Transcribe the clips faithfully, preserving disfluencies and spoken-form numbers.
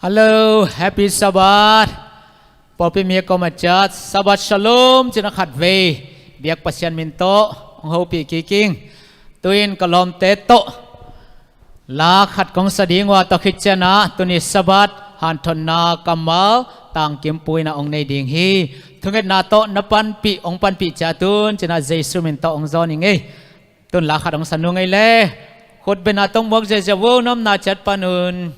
Hello, Happy Sabbath. Pawlpi mi a kawm a ciat Sabbath Shalom cih a khatvei biak Pasian min tawh hong hopih kik ing. Tu-in ka lawmte tawh la khat kong sa ding uh a, tua khit ciangin tuni Sabbath hanthotna kammal tangkimpu in hong nei ding hi. Thungetna tawh na panpih, hong panpih ciat un ci-in Jesu min tawh hong zawn ing ei. Tu-in la khat hong sa nung ei le. Khutbetna tawh muak ziahziah un, na omna ciat pan un.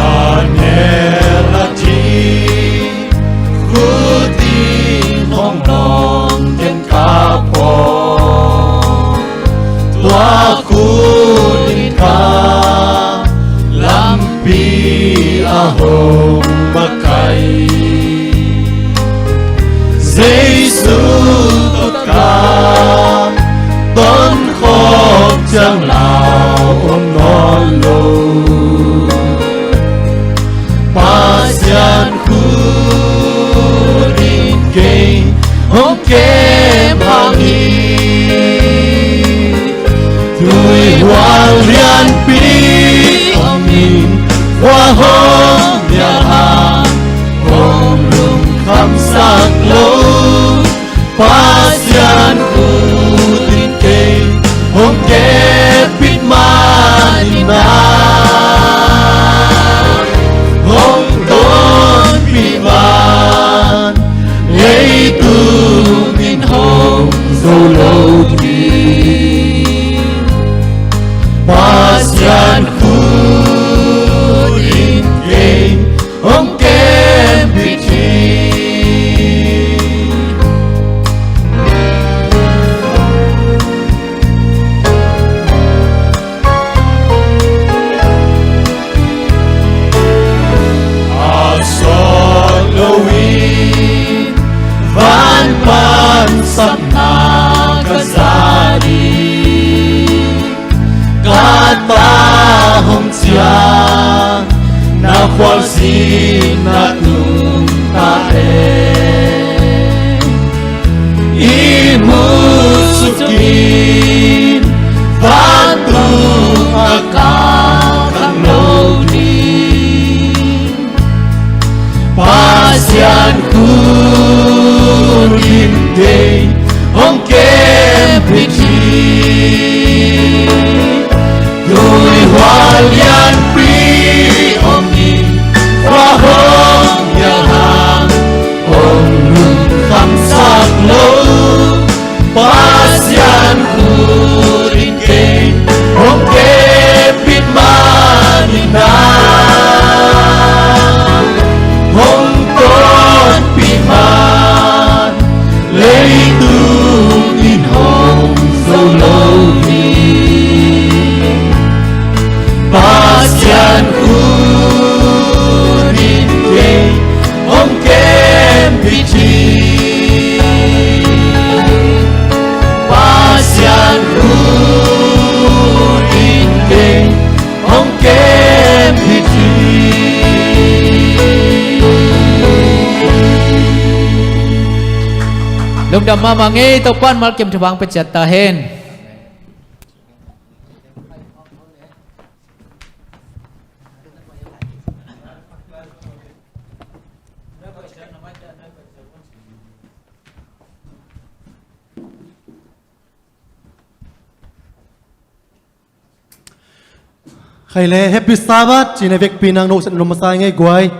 A nel a thi, khut in hong nawng ken ka pawng. Tua khut in ka lampi a hong makaih. Jesu tawh ka tonkhawm ciang lau om nawn lo. Pasian khut in kei hong kem hang hi. Tuihual lianpi om in, khua hong nial hang, hong lungkhamsak lo. Pasian khut in kei hong kempih man in ah, hong tonpih man, leitung in hong zo lo hi. Pasian khut in kei hong kempih hi. A sawt lo in van pan sapna ka za ding, ka ta hong ciah na khualzinna tung ta hen. I muh suk in vantung a kah khak lo ding. Pasian khut in kei hong kempih hi. Tuihual lianpi om in, khua hong nial hang, hong lungkhamsak lo. Pasian khut in kei hong kempih man in ah, hong tonpih man, leitung in hong zo lo hi. Pasian khut in kei hong kempih hi. Pasian khut in kei hong kempih hi. Lungdam mahmah ing ei, Topa'n malkim thupha hong pia ciat ta hen. Khai le, Happy Sabbath ci-in a vekpi-in hong nopsakna masa ing ei guai.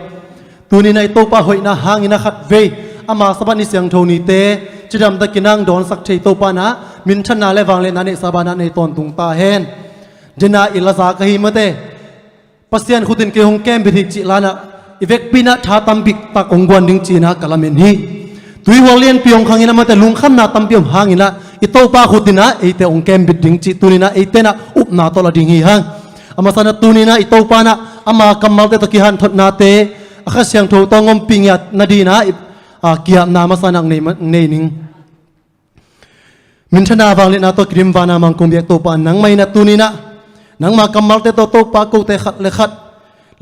Tuni-in ah i Topa hoihna hangin ah khatvei ama Sabbath ni siangtho nite cidamtakin hong dawnsak thei Topa in ah minthanna le vangliatna neihsa banah nei tawntung ta hen. Dena i laza ka hi mate. Pasian khut in kei hong kempih hi cih la-in ah i vekpi-in ah tha tampi tak hong guan ding ci-in ah ka lamen hi. Tuihual lianpi hong khangin ah mate, lungkhamna tampi om hangin ah i Topa khut in ah eite hong kempih ding cih tuni-in ah eite in ah upna tawh la ding hi hang. A masa-in ah tuni-in ah i Topa in ah ama kammalte tawh kihanthotnate a Kha Siangtho tawh hong ompih ngiat nadingin ah i, a, ki-apna a masa-in ah nei, nei ning. Minthana vangliatna tawh kidim vana mangkung biak Topa, nangmah in ah tuni-in ah nangma kammalte tawh Topa kote khat le khat,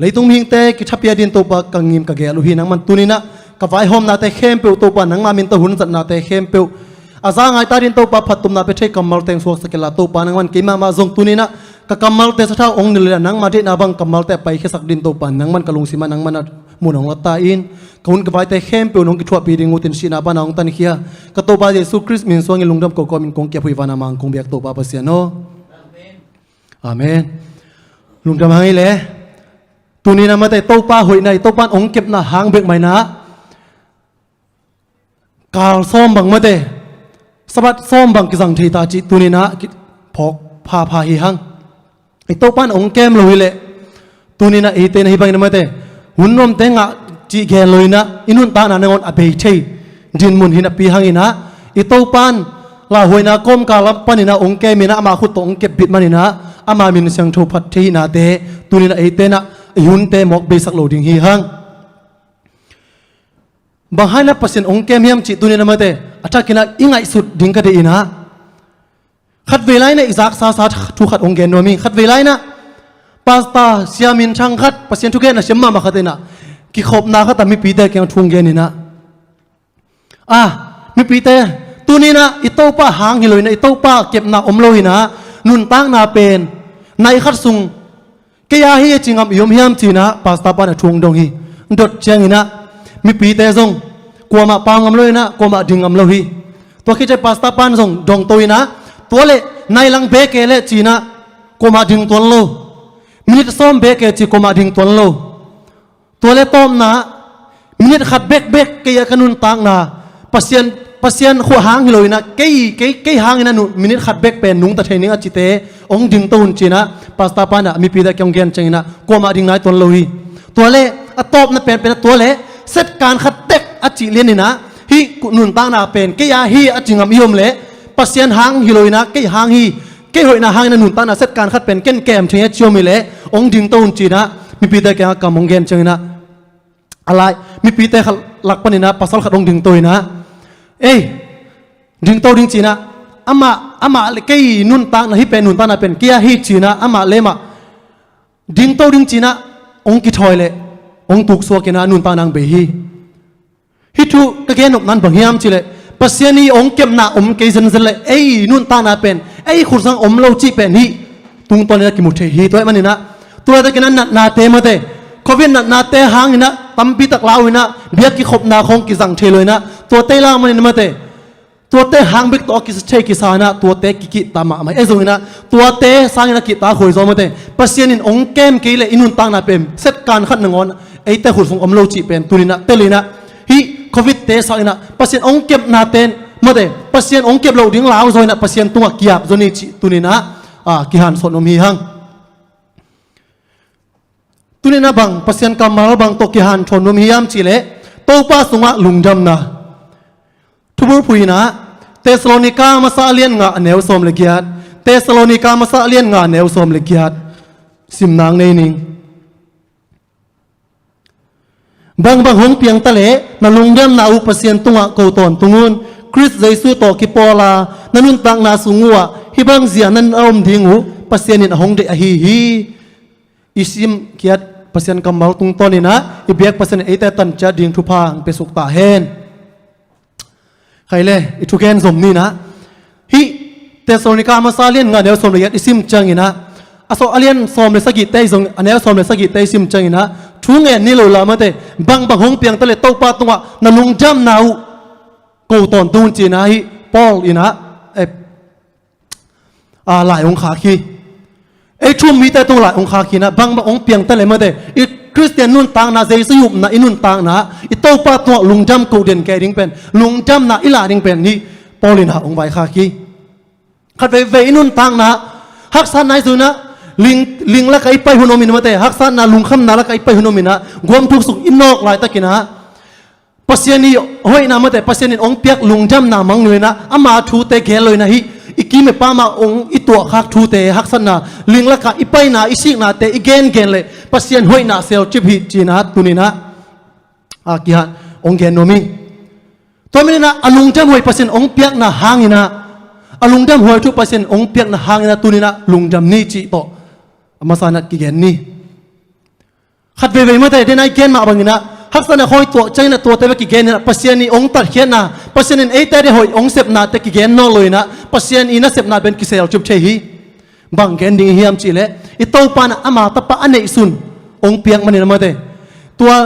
leitung mihingte kithapiak dingin Topa ka ngim ka gel uh hi. Nangman tuni-in ah ka vaihawmnate khempeuh Topa, nangma min tawh hunzatnate khempeuh a za ngai ta dingin Topa phattuamna pia thei kammalte hong suaksak inla Topa, nangman keimah mah zong tuni-in ah ka kammalte sathau hong nilh inla nangma deihna bang kammalte a paikhiasak dingin Topa, nangman ka lungsim ah nangman ah mun hong la ta in, ka hun ka vaite khempeuh nong kithuahpih ding uh, sihna pana hong tankhia ka Topa Jesu Khrist min suangin lungdam kawikawi in kong ki-ap uh hi, vana mangkung biak Topa Pasian aw. Amen. Lungdam hang ei le. Tuni-in ah mate Topa hoihna, i Topa in hong kepna hang bek mah in ah kal sawm bang mate, Sabbath sawm bang kizang thei ta cih tuni-in ah phawk phapha hi hang. I Topa in hong kem lo hi leh, tuni-in ah eite in ah hih bangin ah mate, hun nuamte ngah cih gen lo-in ah i nuntakna nangawn a bei thei dinmun hi napi hangin ah, i Topa in lauhuaina kawmkal lam panin ah hong kem in ah ama khut tawh hong kepbit manin ah ama min siangtho phat thei hihnate tuni-in ah eite in ah i hunte mawk beisak lo ding hi hang. Bang hangin ah Pasian hong kem hiam cih tuni-in ah mate, a thakin ah i ngaihsut ding ka deih in ah, khatvei lai-in ah i zaksa sa thu khat hong gen nuam hi. Khatvei lai-in ah pastor siaminthang khat, Pasian thugen a siam mahmah khat in ah kikhopna khat ah mipite kiang thu hong gen in ah, a, mipite, tuni-in ah i Topa hang hi lo-in ah, i Topa kepna om lo-in ah nuntakna pen nai khat sung kei a hi a ci ngam i om hiam ci-in ah pastor pa in ah thu hong dong hi. Dot ciangin ah mipite zong kuamah pau ngam lo-in ah kuamah ding ngam lo hi. Tua khit ciang pastor pa in zong dongto in ah, tua leh nai lang bek e leh ci-in ah kuamah ding tuan lo. Minit sawm bek e ci, kuamah ding tuan lo. Tua leh tawpna, minit khat bekbek kei a ka nuntakna Pasian, Pasian khut hang hi lo-in ah kei, kei, kei hangin ah nu, minit khat bek pen nungta thei ning a cite hong dingto un ci-in ah pastor pa in ah mipite kiang hong gen ciangin ah kuamah ding nai tuan lo hi. Tua leh a tawpna penpen ah tua leh setkan khat tek a cih lianin ah hih nuntakna pen kei a hi a ci ngam i om leh, Pasian hang hi lo-in ah kei hang hi, kei hoihna hangin ah nuntakna setkan khat pen ken kem thei a ci om hi leh hong dingto un ci-in ah mipite kiangah kam hong gen ciangin ah, a lai, mipite khat lak panin ah pasal khat hong dingto in ah, ei, dingto ding ci-in ah, amah, amah leh kei nuntakna, hih pen nuntakna pen kei a hi ci-in ah amah leh amah dingto ding ci-in ah hong kithawi leh hong tuksuak in ah nuntakna hong bei hi. Hih thu ka gen nopna in bang hiam cih leh, Pasian i hong kepna om kei zenzen leh ei nuntakna pen ei khut sung om lo cih pen hih tungtawn in ah kimu thei hi. Tua ahih manin ah, tua takin ah natnate mate, Covid natnate hangin ah tampi tak lau-in ah biak kikhopna khawng kizang thei lo-in ah, tuate i lau manin ah mate, tuate hang bek tawh a kisa thei kisa in ah tuate kikihta mahmah hi. Ei zong in ah tuate sangin ah kihta khuai zaw mate, Pasian in hong kem kei leh i nuntakna pen setkan khat nangawn eite khut sung om lo cih pen tuni-in ah tel in ah, hih Covid-te sangin ah Pasian hong kepnate mate, Pasian hong kep loh ding lau zaw in ah Pasian tungah ki-ap zaw ni cih tuni-in ah, a, kihansawt nuam hi hang. Tuni-in ah bang, Pasian kammal bang tawh kihanthawn nuam hiam cih leh, Topa sungah lungdamna. Thubulphuh in ah Thessalonika Masa a lian nga a neu sawm le giat. Thessalonika Masa a lian nga a neu sawm le giat. Simna hong nei ning. Bangbang hong piang ta leh na lungdamna uh Pasian tungah ko tawntung un. Khrist Jesu tawh kipawl a na nuntakna sung uhah hih bang zia na na om ding uh Pasian in a hong deih ahi hi. I simkhiat Pasian kammal tungtawn in ah i biak Pasian in eite tanciat ding thupha hong piasuk ta hen. Khai le, i thugen zom ni in ah, hih Thessalonika Masa a lian nga a neu sawm le giat i sim ciangin ah, a sawm, a lian sawm le sagihte i zong, a neu sawm le sagihte i sim ciangin ah, thu ngen ni lo la mate, bangbang hong piang ta leh Topa tungah na lungdamna uh ko tawntung un ci-in ah hih Paul in ah, eh, a, lai hong khak hi. Ei thu-um mite tung lai hong khak hi in ah, bangbang hong piang ta leh mate, i Khristian nuntakna, Jesu i upna, i nuntakna, i Topa tungah lungdam ko den kei ding pen, lungdamna i lah ding pen hih Paul in ah hong vaikhak hi. Khat veivei i nuntakna, haksatna i zui in ah, ling, ling lakah i pai hun om in mate, haksatna, lungkhamna lakah i pai hun om in ah, guam thuk suk i nawk laitakin ah, Pasian i hoihna mate, Pasian in hong piak lungdamna mangngilh in ah, ama thute gen lo in ah, hih i kim i pam ah hong i tuahkhak thute, haksatna, ling lakah i paina, i siknate i gengen leh Pasian hoihna selcip hi ci-in ah tuni-in ah, a, kihan hong gen nuam hi. Tua manin ah a lungdam hoih Pasian hong piakna hangin ah, A lungdam huai thu Pasian hong piakna hangin ah tuni-in ah lungdam ni cih tawh a masa-in ah kigen ni. Khat veivei mate, den a i gen mah bangin ah haksatna khawi tuah ciangin ah tuate bek kigen in ah Pasian i hong tatkhiatna, Pasian in eite ading hoih hong sepnate kigen nawn lo-in ah Pasian i nasepna pen kiselcip thei hi. Bang gen ding i hiam cih leh i Topa in ah ama tapa a neihsun hong piak manin ah mate, tua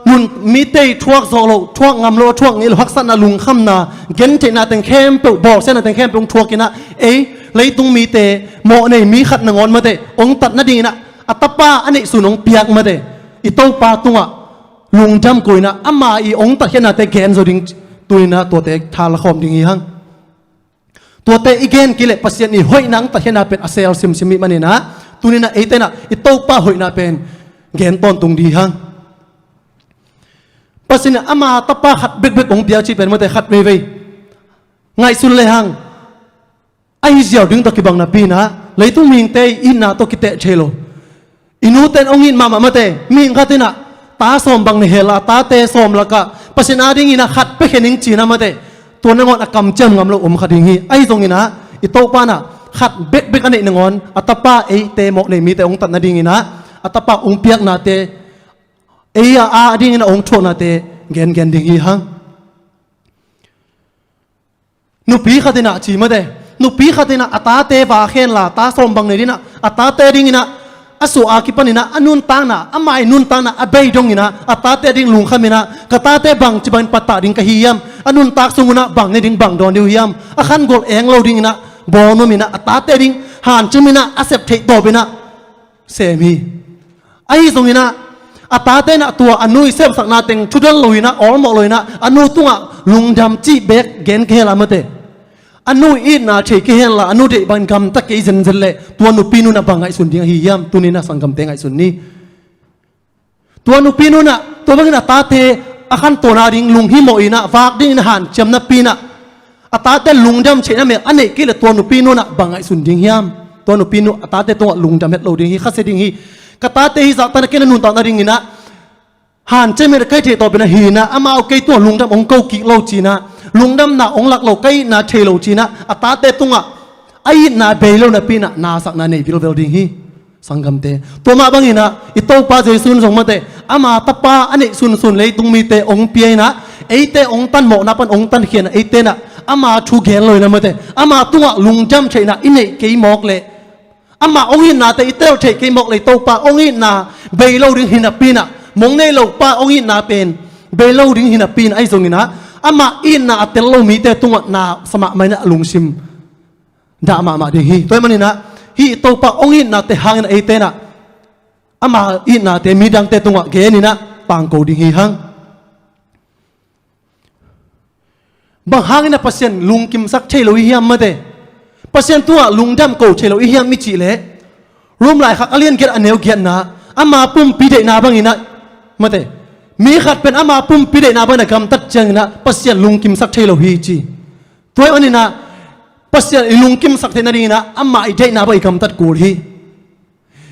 nun mite i thuak zawh loh, thuak ngam loh, thuak ngei loh haksatna, lungkhamna, gentheihna teng khempeuh, bawlsiatna teng khempeuh hong thuak in ah ei leitung mite, mawhnei mi khat nangawn mate hong tat nadingin ah a tapa a neihsun hong piak mate, i Topa tungah lungdam ko-in ah ama i hong tatkhiatnate gen zaw ding, tuni-in ah tuate tha la khawm ding hi hang. Tuate i gen kei leh Pasian i hoihna, hong tatkhiatna pen a sel simsim i hih manin ah tuni-in ah eite in ah i Topa hoihna pen gen tawntung ding hi hang. Pasian in ama tapa khat bekbek hong piak cih pen mate, khat veivei ngaihsun le hang, a hi ziau ding tawh kibang napi-in ah leitung mihingte i itna tawh kiteh thei lo. I nute in hong it mahmah mate, mihing khat in ah ta sawm bang nei hen la, a tate sawm lakah Pasian adingin ah khat pia khin ing ci-in ah mate, tua nangawn a kamciam ngam lo om kha ding hi. Ahi zongin ah i Topa in ah khat bekbek a neih nangawn a tapa, eite mawhnei mite hong tat nadingin ah a tapa hong piaknate, ei a adingin ah hong thuaknate gengen ding hi hang. Nupi khat in ah ci mate, nupi khat in ah a tate vak hen la, ta sawm bang nei dingin ah, a tate adingin ah a suah a kipanin ah a nuntakna, ama i nuntakna a bei dongin ah a tate ading lungkhamin ah, ka tate bangci bangin pattah ding ka hi hiam, a nuntak sung un ah bang ne ding, bang dawn ding uh hiam, a khan gol eng lo dingin ah bawl nuamin ah a tate ading hanciamin ah a sep theih tawpin ah sem hi. Ahi zongin ah a tate in ah tua a nu i sepsakna teng thudon lo-in ah, awlmawh lo-in ah a nu tungah lungdam cih bek gen kei hen la mate, a nu i itna thei kei hen la, a nu deih bangin gamta kei zenzen leh tua nupinu in ah bang ngaihsun ding ahi hiam? Tuni-in ah sanggamte ngaihsun ni. Tua nupinu in ah tua bangin a tate a khantawn ading lunghimawh in ah, vak dingin a hanciam napi-in ah a tate lungdam theihna mel a neih kei leh tua nupinu in ah bang ngaihsun ding hiam? Tua nupinu a tate tungah lungdam het lo ding hi, khasia ding hi. Ka tate hih zahtakna kei na nuntak nadingin ah hanciamin ah ka hih theih tawpin ah hi-in ah, amau kei tungah lungdam hong ko kik lo ci-in ah, lungdamna hong lak lo, ka itna thei lo ci-in ah a tate tungah a itna bei lo napi-in ah nasakna nei vilvel ding hi. Sanggamte, tua mah bangin ah i Topa Jesu in zong mate, ama tapa a neih sunsun leitung mite hong pia-in ah, eite hong tanmawhna pan hong tankhian ah, eite in ah ama thu gen lo-in ah mate, ama tungah lungdam theihna i neih kei mawk leh, ama hong itnate i tel theih kei mawk leh, i Topa hong itna bei lo ding hi napi-in ah, mong nei lo pa hong itna pen bei lo ding hi napi-in ah, ahi zongin ah ama itna a tel lo mite tungah nasa mahmah in ah a lungsim dah mahmah ding hi. Tua ahih manin ah hih i Topa hong itnate hangin ah eite in ah ama itnate midangte tungah genin ah tangko ding hi hang. Bang hangin ah Pasian lungkimsak thei lo i hiam mate? Pasian tungah lungdam ko thei lo i hiam i cih leh, Rom laikhak a lian giat a neu giatna, ama pumpi deihna bangin ah mate, mi khat pen ama pumpi deihna bangin ah gamtat ciangin ah Pasian lungkimsak thei lo hi ci. Tua ahih manin ah Pasian i lungkimsak theih nadingin ah ama i deihna bang i gamtat kul hi.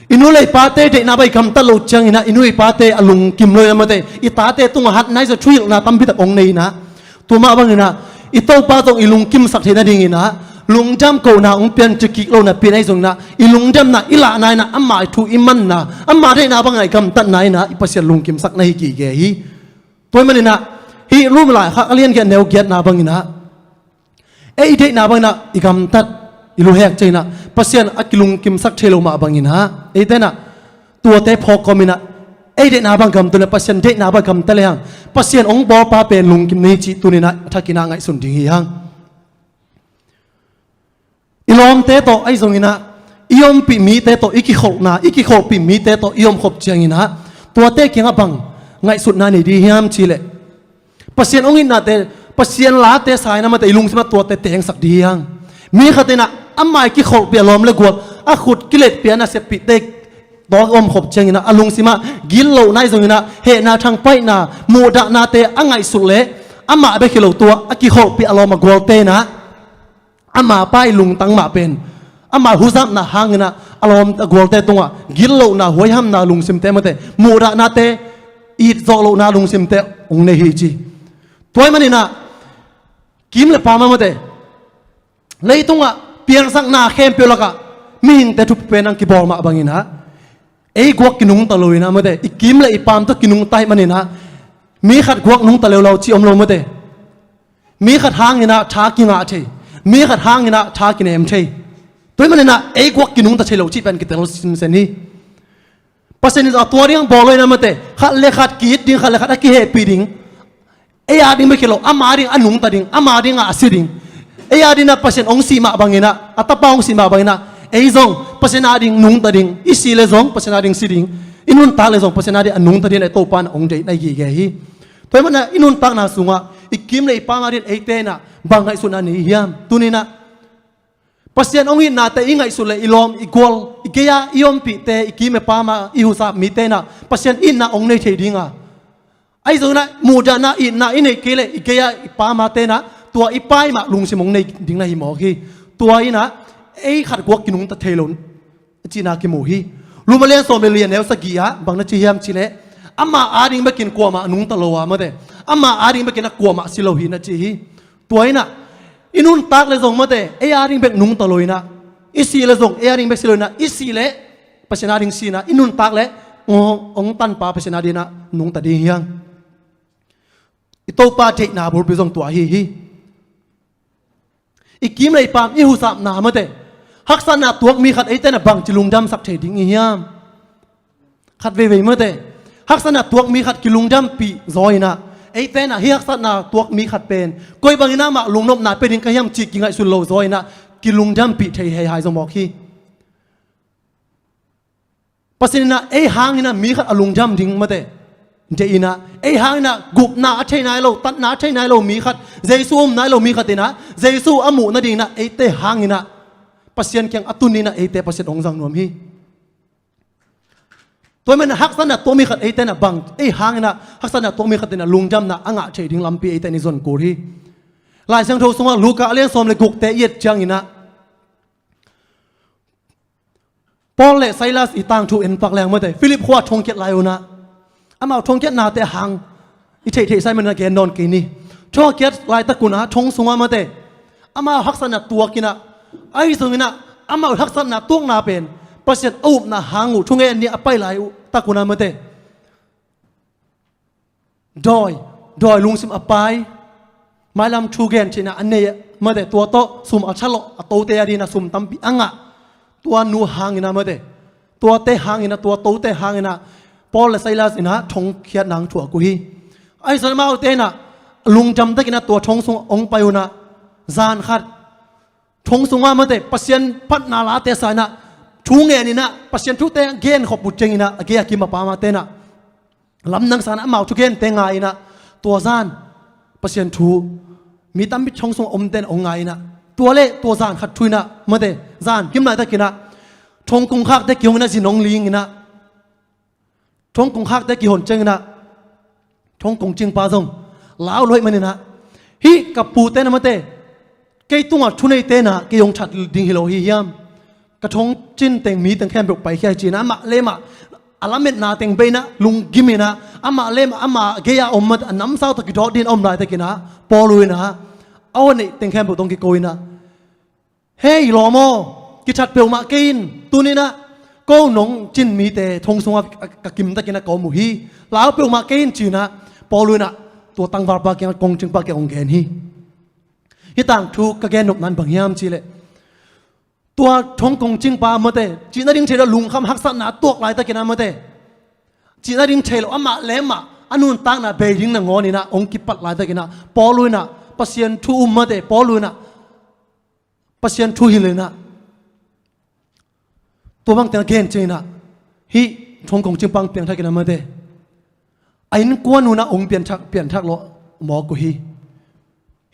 I nu le i pate deihna bang i gamtat loh ciangin ah i nu i pate a lungkim lo-in ah mate, i tate tungah hat nai zaw thuhilhna tampi tak hong nei-in ah, tua mah bangin ah i Topa zong i lungkimsak theih nadingin ah lungdam kohna hong piancil kik lo napi-in, ahi zongin ah i lungdamna i lahna in ah ama i thu i manna, ama deihna bangin ah i gamtatna in ah i Pasian lungkimsak na hi gige hi. Tua ahih manin ah hih Rom laikhak a lian giat a neu giatna bangin ah ei i deihna bangin ah i gamtat, i lunghek ciangin ah Pasian a kilungkimsak thei lo mah bangin ah eite in ah tuate phawk kawmin ah ei deihna bang gamta leh, Pasian deihna bang gamta lehang, Pasian hong bawlpa pen lungkim na hi cih tuni-in ah a thakin ah ngaihsun ding hi hang. I lawmte tawh, ahi zongin ah i ompih mite tawh, i kikholhna, i kikholhpih mite tawh i omkhop ciangin ah tuate kiangah bang ngaihsutna nei ding hiam cih leh, Pasian hong itnate, Pasian late sa-in ah mate, i lungsim ah tuate tengsak ding hi hang. Mi khat in ah ama i kikholhpih a lawm le gual, a khut kiletpih a naseppihte tawh a omkhop ciangin ah a lungsim ah gitlohna, ahi zongin ah hehna, thangpaihna, muhdahnate a ngaihsut leh, amah bek hi lo, tua a kikholhpih a lawm a gualte in ah ama pa i lungtang mah pen, ama huzapna hangin ah a lawm a gualte tungah gitlohna, huaihamna lungsimte mate, muhdahnate, itzawh lohna lungsimte hong nei hi ci. Tua ahih manin ah kim le pam ah mate, Leitungah piangsakna khempeuh lakah mihingte thupi pen ang kibawl mah banginah ei guak kinungta lo inah mate, i kim le i paam tawh kinungta hi maninah mi khat guak nungta leulau cih om lo mate. Mi khat hanginah tha kingah thei, mi khat hanginah tha kinem thei. Tua hi maninah ei guak kinungta thei lo cih pen kitel sinsen hi. Pasian in a tua ding bawl lo inah mate, khat le khat ki-it ding, khat le khat a kihehpih ding. Ei a ding bek hi lo, ama ding a nungta ding, ama dingah a si ding. Ei a dingah Pasian hong sih mah banginah, a tapa hong sih mah banginah ei zong Pasian a ding nungta ding, i si le zong Pasian a ding si ding, i nuntak le zong Pasian a ding a nungta ding, a Topa na hong deih na i gige hi. Tua hi maninah i nuntakna sungah i kim le i paam a ding eite inah bang ngaihsutna nei hiam? Tuninah Pasian hong itnate i ngaihsut le i lawm, i gual, i gei-a i ompihte, i kim i paam a i husap mite inah Pasian itna hong nei thei dinga, ahi zonginah muhdahna itna i neih kei le i gei-a i paam a tenah tua i Pa i mah lungsim hong nei ding na hi mawk hi. Tua inah ei khat guak kinungta thei lo a cihna kimu hi. Roma lian sawm le li a neu sagih ah bang na ci hiam cihleh, ama a ding bekin kuamah a nungta lo a mate, ama a ding bekin a kuamah si lo hi na ci hi. Tua inah i nuntak le zong mate, ei a ding bek nungta lo inah, i si le zong ei a ding bek si lo inah, i si le Pasian a ding si inah, i nuntak le hong, hong tanpa Pasian a ding inah nungta ding hiang. I Topa theihna bulpi zong tua hi hi. I kim le i paam, i husapna mate, haksatna tuak mi khat eite inah bangci lungdamsak thei ding i hiam? Khat veivei mate, haksatna tuak mi khat kilungdampih zaw inah, eite inah hih haksatna tuak mi khat pen koi banginah mah lungnopna pia ding ka hiam cih kingaihsun lo zaw inah kilungdampih thei hei hai zaw mawk hi. Pasian inah ei hanginah mi khat a lungdam ding mate, deih inah ei hanginah gupna a thei nai lo, tatna a thei nai lo mi khat, Jesu um nai lo mi khat inah Jesu a muh nading inah eite hanginah Pasian kiang a tun inah eite Pasian hong zang nuam hi. Tua hi maninah haksatna tuak mi khat eite inah bang, ei hanginah haksatna tuak mi khat inah lungdamna a ngah thei ding lampi eite in i zon kul hi. Lai Siangtho sungah Luka a lian sawm le gukte i et cianginah Paul le Silas i tangthu en pak leng mate, Philip khua thongkiat lai unah, amau thongkiatnate hang i theihtheih sa hi maninah gen nawn kei ni. Thongkiat laitak unah thong sungah mate, amau haksatna tuak inah, ahi zonginah amau haksatna tuakna pen Pasian a upna hang uh thungen ni a pai lai uh tak unah mate, dawi, dawi lungsim a pai, mailam thu gen theihna a nei mate, tua tawh sum a thalawh a tote a dinah sum tampi a ngah, tua nu hanginah mate, tuate hanginah, tua tote hanginah Paul le Silas inah thongkhiat nang thuak uh hi. Ahi zong amaute inah lungdam takinah tua thong sung hong pai unah zan khat thong sungah mate Pasian phatna late sa inah thu ngen inah Pasian thute genkhop uh cianginah a gei a kim a paam a tenah lamdang sa inah amau thugente ngai inah tua zan Pasian thu mi tampi thong sungah omte inah hong ngai inah tua le tua zan khat thu inah mate zan kim laitakinah thong kongkhakte kihong inah zin hong ling inah thong kongkhakte kihon cianginah thong kongcingpa zong lau luaih maninah, hih ka pute na mate, kei tungah thuneite inah kei hong that ding hi lo hi hiam? Ka thong cin teng mi teng khempeuh paikhia hi ci inah amah le amah a lametna teng bei inah lunggim inah amah le amah, amah gei-a om mate a namsau tawh kidawt dingin a om laitakinah Paul uh inah a aw neih teng khempeuh tawh hong kiko inah, hei lawm aw, kithat peuhmah kei in, tuninah ko nong cin mite thong sungah ka kimtakinah ka om uh hi, lau peuhmah kei in ci inah Paul uh inah tua tangvalpa kiangah kongcingpa kiangah hong gen hi. Hih tangthu ka gen nopna in bang hiam cihleh, tua thong kongcingpa mate, cihna ding thei lo lungkham haksatna a tuak laitakinah mate, cihna ding thei lo amah le amah a nuntakna bei ding nangawn inah hong kipat laitakinah Paul uh inah Pasian thu um mate, Paul uh inah Pasian thu hilh inah tua bang teng a gen cianginah hih thong kongcingpa hong piangthakinah mate, a innkuan uh inah hong pianthak, pianthak lawh mawk uh hi.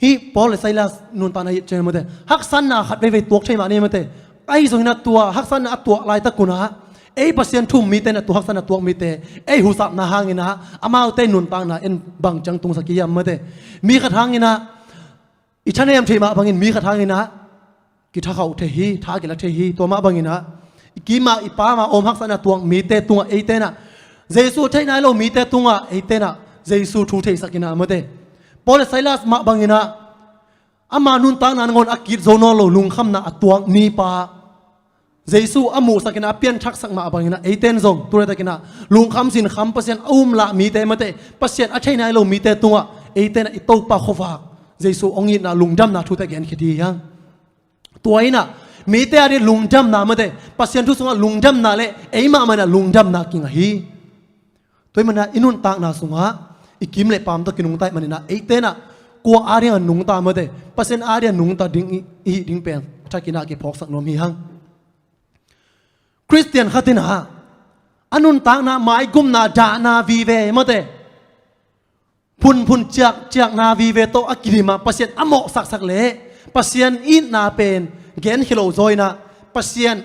Hih Paul le Silas nuntakna i et cianginah mate, haksatna khat veivei tuak thei mah ni mate, ahi zonginah tua haksatna a tuak laitak unah ei Pasian thu um mite inah tua haksatna tuak mite ei husapna hanginah amaute nuntakna in bang ciang tungsak hi hiam mate, mi khat hanginah i thanem thei mah bangin mi khat hanginah kithakhauh thei hi, tha kila thei hi. Tua mah banginah i kimah i pamah om haksatna tuak mite tungah eite inah, Jesu theih nai lo mite tungah eite inah Jesu thu theisak inah mate, Paul le Silas mah banginah Ama nuntakna nangawn a kit zo nawn lo lungkhamna a tuak mipa Jesu a muhsak in a pianthaksak mah bangin a eite in zong tu laitakin a lungkham sinkham Pasian a umlah mite mate, Pasian a thei nai lo mite tungah eite in a i Topa khuavak Jesu hong itna lungdamna thute genkhia ding hi hang. Tua in a mite a ding lungdamna mate, Pasian thu sungah lungdamna le eimah mah in a lungdamna kingah hi. Tua ahih manin a i nuntakna sungah i kim le paam tawh kinungta ahih manin a eite in a kua a ding a nungta mate, Pasian a ding a nungta ding i, i hih ding pen thakin a kiphawksak nuam hi hang. Khristian khat in a a nuntakna maigumna dahna vive mate, phunphun ciakciakna vive tawh a kidim a Pasian a mawhsaksak le Pasian itna pen genkhia lo zaw in a Pasian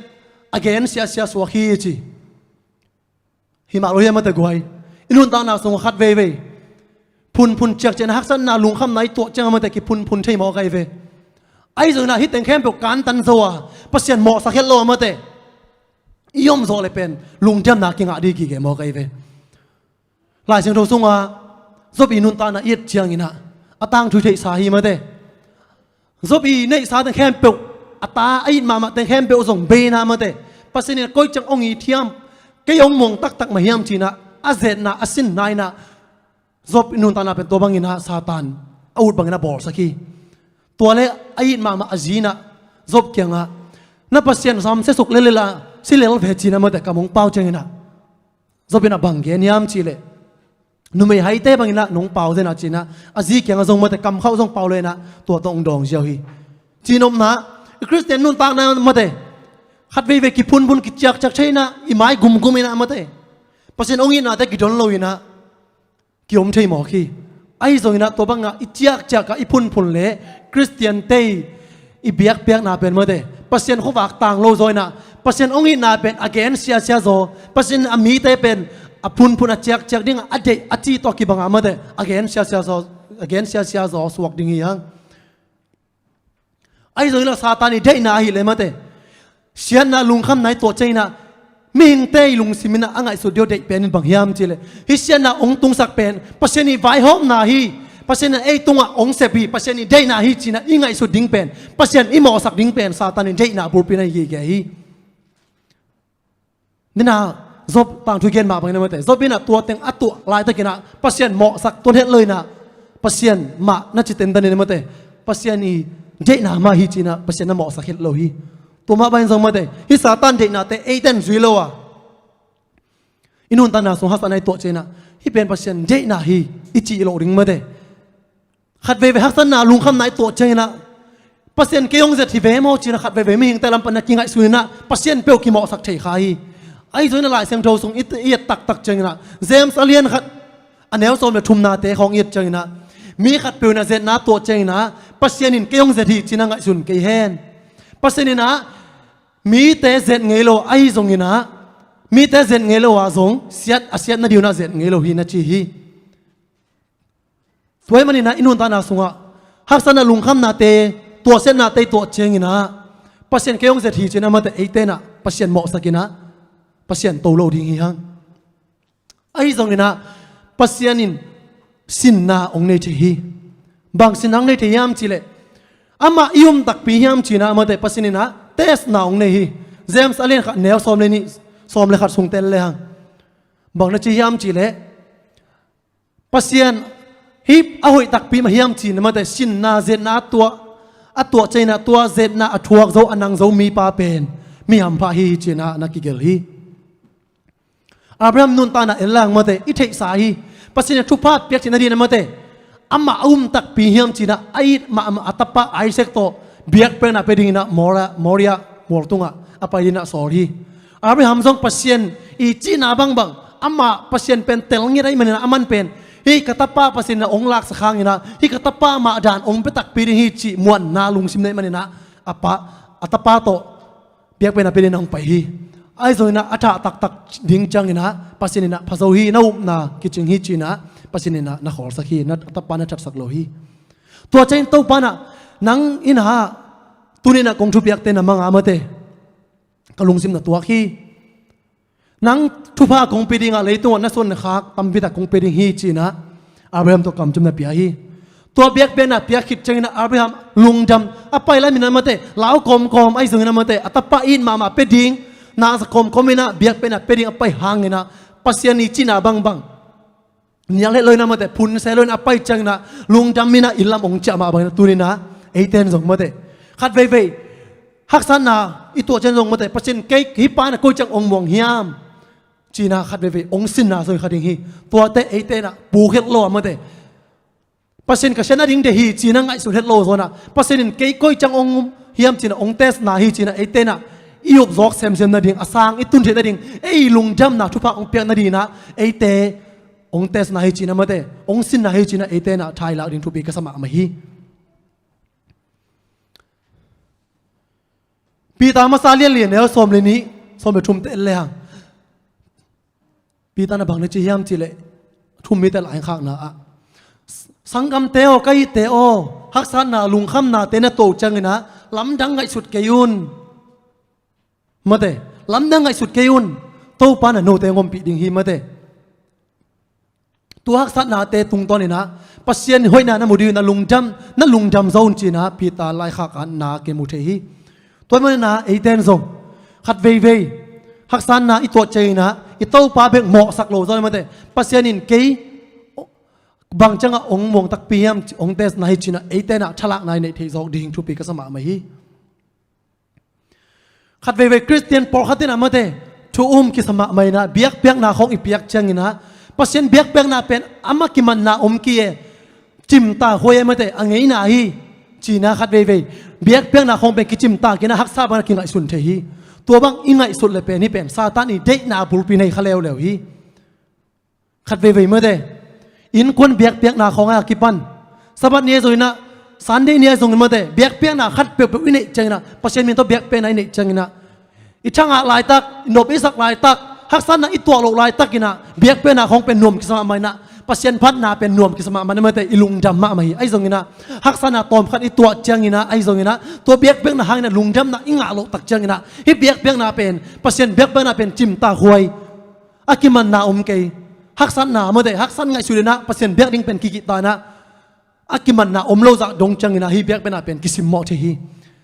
a gen siasia suak hi ci. Hi mah lo hi a mate guai. I nuntakna sungah khat veivei phunphun ciakciakna haksatna lungkhamna i tuah ciang a mate kiphunphun thei mawk ahi ve. Ahi zongin a hih teng khempeuh kantan zo a Pasian mawhsak het lo a mate i om zawh le pen lungdamna kingah ding gige mawk ahi ve. Lai Siangtho sungah Job i nuntakna i et ciangin a a tangthu i theihsa hi mate. Job i neihsa teng khempeuh, a ta a it mahmah teng khempeuh zong bei in a mate, Pasian in a koi ciang hong it hiam, kei hong muang taktak mah hiam ci in a a zetna a sinna in a Job i nuntakna pen tua bangin a Satan a ut bangin a bawlsak hi. Tua le a it mahmah a zi in a Job kiangah na Pasian sam siasuk lel in a si lel ve ci in a mate kam hong pau ciangin a Job in a bang gen hiam cih leh numei haite bangin a nong pau zen a ci in a a zi kiangah zong mate kam khauh zong pau lo in a tua tawh hong dawng ziau hi. Ci nopna i Khristian nuntakna mate khat veivei kiphunphun kiciakciak thei in a i mai gumgum in a mate Pasian hong itnate kidon lo in a kiom thei mawk hi. Ahi zongin a tua bangah i ciakciak a i phunphun le Khristian tei i biakpiakna pen mate Pasian khuavak tang lo zaw in a Pasian hong itna pen a gen siasia zaw, Pasian a mite pen a phunphun a ciakciak dingah a deih a cih tawh kibangah mate a gen siasia zaw, a gen siasia zaw suak ding hi hang. Ahi zongin a Satan i deihna ahih leh mate siatna lungkhamna i tuah ciangin a mihingte i lungsim in a a ngaihsut ding deih pen in bang hiam cih leh hih siatna hong tungsak pen Pasian i vaihawmna hi. Pasian in a ei tungah hong sep hi. Pasian i deihna hi ci in a i ngaihsut ding pen, Pasian i mawhsak ding pen Satan i deihna bulpi in a hi gige hi. Nina Job tangthu i gen mah bangin a mate Job in a tua teng a tuah laitakin a Pasian mawhsak tuan het lo in a Pasian mah na ci tentan in a mate Pasian i deihna mah hi ci in a Pasian na mawhsak het lo hi. Tua mah bangin zong mate hih Satan deihnate eite in zui lo a i nuntakna sung haksatna i tuah ciangin a hih pen Pasian deihna hi i cih loh ding mate. Khat veivei haksatna lungkhamna i tuah ciangin a Pasian kei hong zet hi ve maw ci in a khat veivei mihingte lam pan a kingaihsun in a Pasian peuh kimawhsak thei kha hi. Ahi zongin a Lai Siangtho sung i, i et taktak ciangin a James a lian khat a neu sawm le thumnate khawng i et ciangin a mi khat peuh in a zetna tuah ciangin a Pasian in kei hong zet hi ci in a ngaihsun kei hen. Pasian in a mite zet ngei lo ahi zongin a mite zet ngei lo ah zong siat a siat nading un a zet ngei lo hi na ci hi. Tua ahih manin a i nuntakna sungah haksatna lungkhamnate tuahsiatnate i tuah ciangin a Pasian kei hong zet hi ci in a mate eite in a Pasian mawhsak in a Pasian to lo ding hi hang. Ahi zongin a Pasian in sinna hong nei thei hi. Bang sinna hong nei thei hiam cih leh amah i um takpi hiam ci in a mate Pasian in a testna hong nei hi. James a lian khat neu sawm le nih, sawm le khat sung tel le hang bang na ci hiam cih leh Pasian hih a hoih takpi mah hiam ci in a mate sinna zetna a tuah, a tuah ciangin a tua zetna a thuak zo a nang zo mipa pen mi hampha hi ci in a na kigelh hi. Abraham nuntakna en lang mate i theihsa hi. Pasian in a thupha piak theihna ding in a mate amah a um takpi hiam ci in a a it mahmah a tapa Isaac tawh biakpiakna pia dingin a Moria, Moria mual tungah a pai dingin a sawl hi. Abraham zong Pasian i cihna bangbang amah Pasian pen tel ngiat ahih manin a aman pen hih ka tapa Pasian in a hong laksak hangin a hih ka tapa mah dan hong pia takpi ding hi cih muanna lungsim nei manin a a pa, a tapa tawh biakpiakna pia dingin a hong pai hi. Ahi zongin a a thah taktak ding ciangin a Pasian in a pha zo hi, na upna kicing hi ci in a Pasian in a na khawlsak hi, na tapa na thatsak lo hi. Tua ciangin Topa in a nang in a tuni in a kong thupiakte na mang a mate ka lungsim na tuak hi. Nang thupha kong pia ding a leitungah na suan na khak tampi tak kong pia ding hi ci in a Abraham tawh kamciam na pia hi. Tua biakpiakna piak khit ciangin ah Abraham lungdam a pai lai-in ah mate, lau kawmkawm ahi zongin ah mate, a tapa it mahmah pia ding, na za kawmkawm in ah biakpiakna pia ding a pai hangin ah Pasian i cihna bangbang nial het lo in ah mate, phun se lo in ah a pai ciangin ah lungdam in ah inn lam ong ciah mah bangin ah tuni in ah eite in zong mate, khat veivei haksatna i tuah ciang zong mate, Pasian kei hih pa in ah koi ciang ong muang hiam ci-in ah khat veivei ong sinna zong hi kha ding hi. Tuate eite in ah puk het lo a mate, Pasian ka siat nading deih hi ci-in ah ngaihsut het lo zaw in ah, Pasian in kei koi ciang ong hiam ci-in ah ong testna hi ci-in ah eite in ah i up zawk semsem nading, a sang i tun theih nading, ei lungdamna thupha ong piak nading in ah eite ong testna hi ci-in ah mate, ong sinna hi ci-in ah eite in ah thailak ding thupi ka sa mahmah hi. Peter masa lianlian neu sawm le nih, sawm le thum te en le hang. Peter in ah bang na ci hiam cih leh, thum mite lakhakna ah, sanggamte aw, ka itte aw, haksatna lungkhamnate na tuah uh ciangin ah lamdang ngaihsut kei un. Mate, lamdang ngaihsut kei un. Topa in ah note ong ompih ding hi mate. Tua haksatnate tungtawn in ah Pasian hoihna na mu ding uh in ah lungdam, na lungdam zaw un ci-in ah Peter laikhak ah na kimu thei hi. Tua ahih manin ah eite in zong khat veivei haksatna i tuah ciangin ah i Topa bek mawhsak lo zaw in ah mate, Pasian in kei bang ciangah ong muang takpi hiam ong testna hi ci-in ah eite in ah thalakna i neih theih zawk ding thupi ka sa mahmah hi. Khat veivei Khristian pawlkhat in ah mate, thu um kisa mahmah in ah biakpiakna khawng i piak ciangin ah Pasian biakpiakna pen amah kimanna om kei e, cimtak huai e mate, a ngeina hi ci-in ah khat veivei biakpiakna khawng pen kicimtak in ah haksa bangin ah kingaihsun thei hi. Tua bang i ngaihsut le pen hih pen Satan i deihna bulpi nei kha leuleu hi. Khat veivei mate, innkuan biakpiakna khawng a kipan, Sabbath ni ahi zongin ah, Sunday ni ahi zongin mate, biakpiakna khat peuhpeuh i neih ciangin ah, Pasian min tawh biakpiakna i neih ciangin ah, i thangah laitak, i nop i sak laitak, haksatna i tuah loh laitakin ah biakpiakna khawng pen nuam kisa mahmah in ah, Pasian phatna pen nuam kisa mahmah in ah mate, i lungdam mahmah hi. Ahi zongin ah haksatna tawmkhat i tuah ciangin ah, ahi zongin ah tua biakpiakna hangin ah lungdamna i ngah loh tak ciangin ah hih biakpiakna pen, Pasian biakpiakna pen cimtak huai, a kimanna om kei, haksatna mate, haksat ngaihsut in ah Pasian biak ding pen kikihta in ah, a kimanna om lo zah dong ciangin ah hih biakpiakna pen kisimmawh thei hi.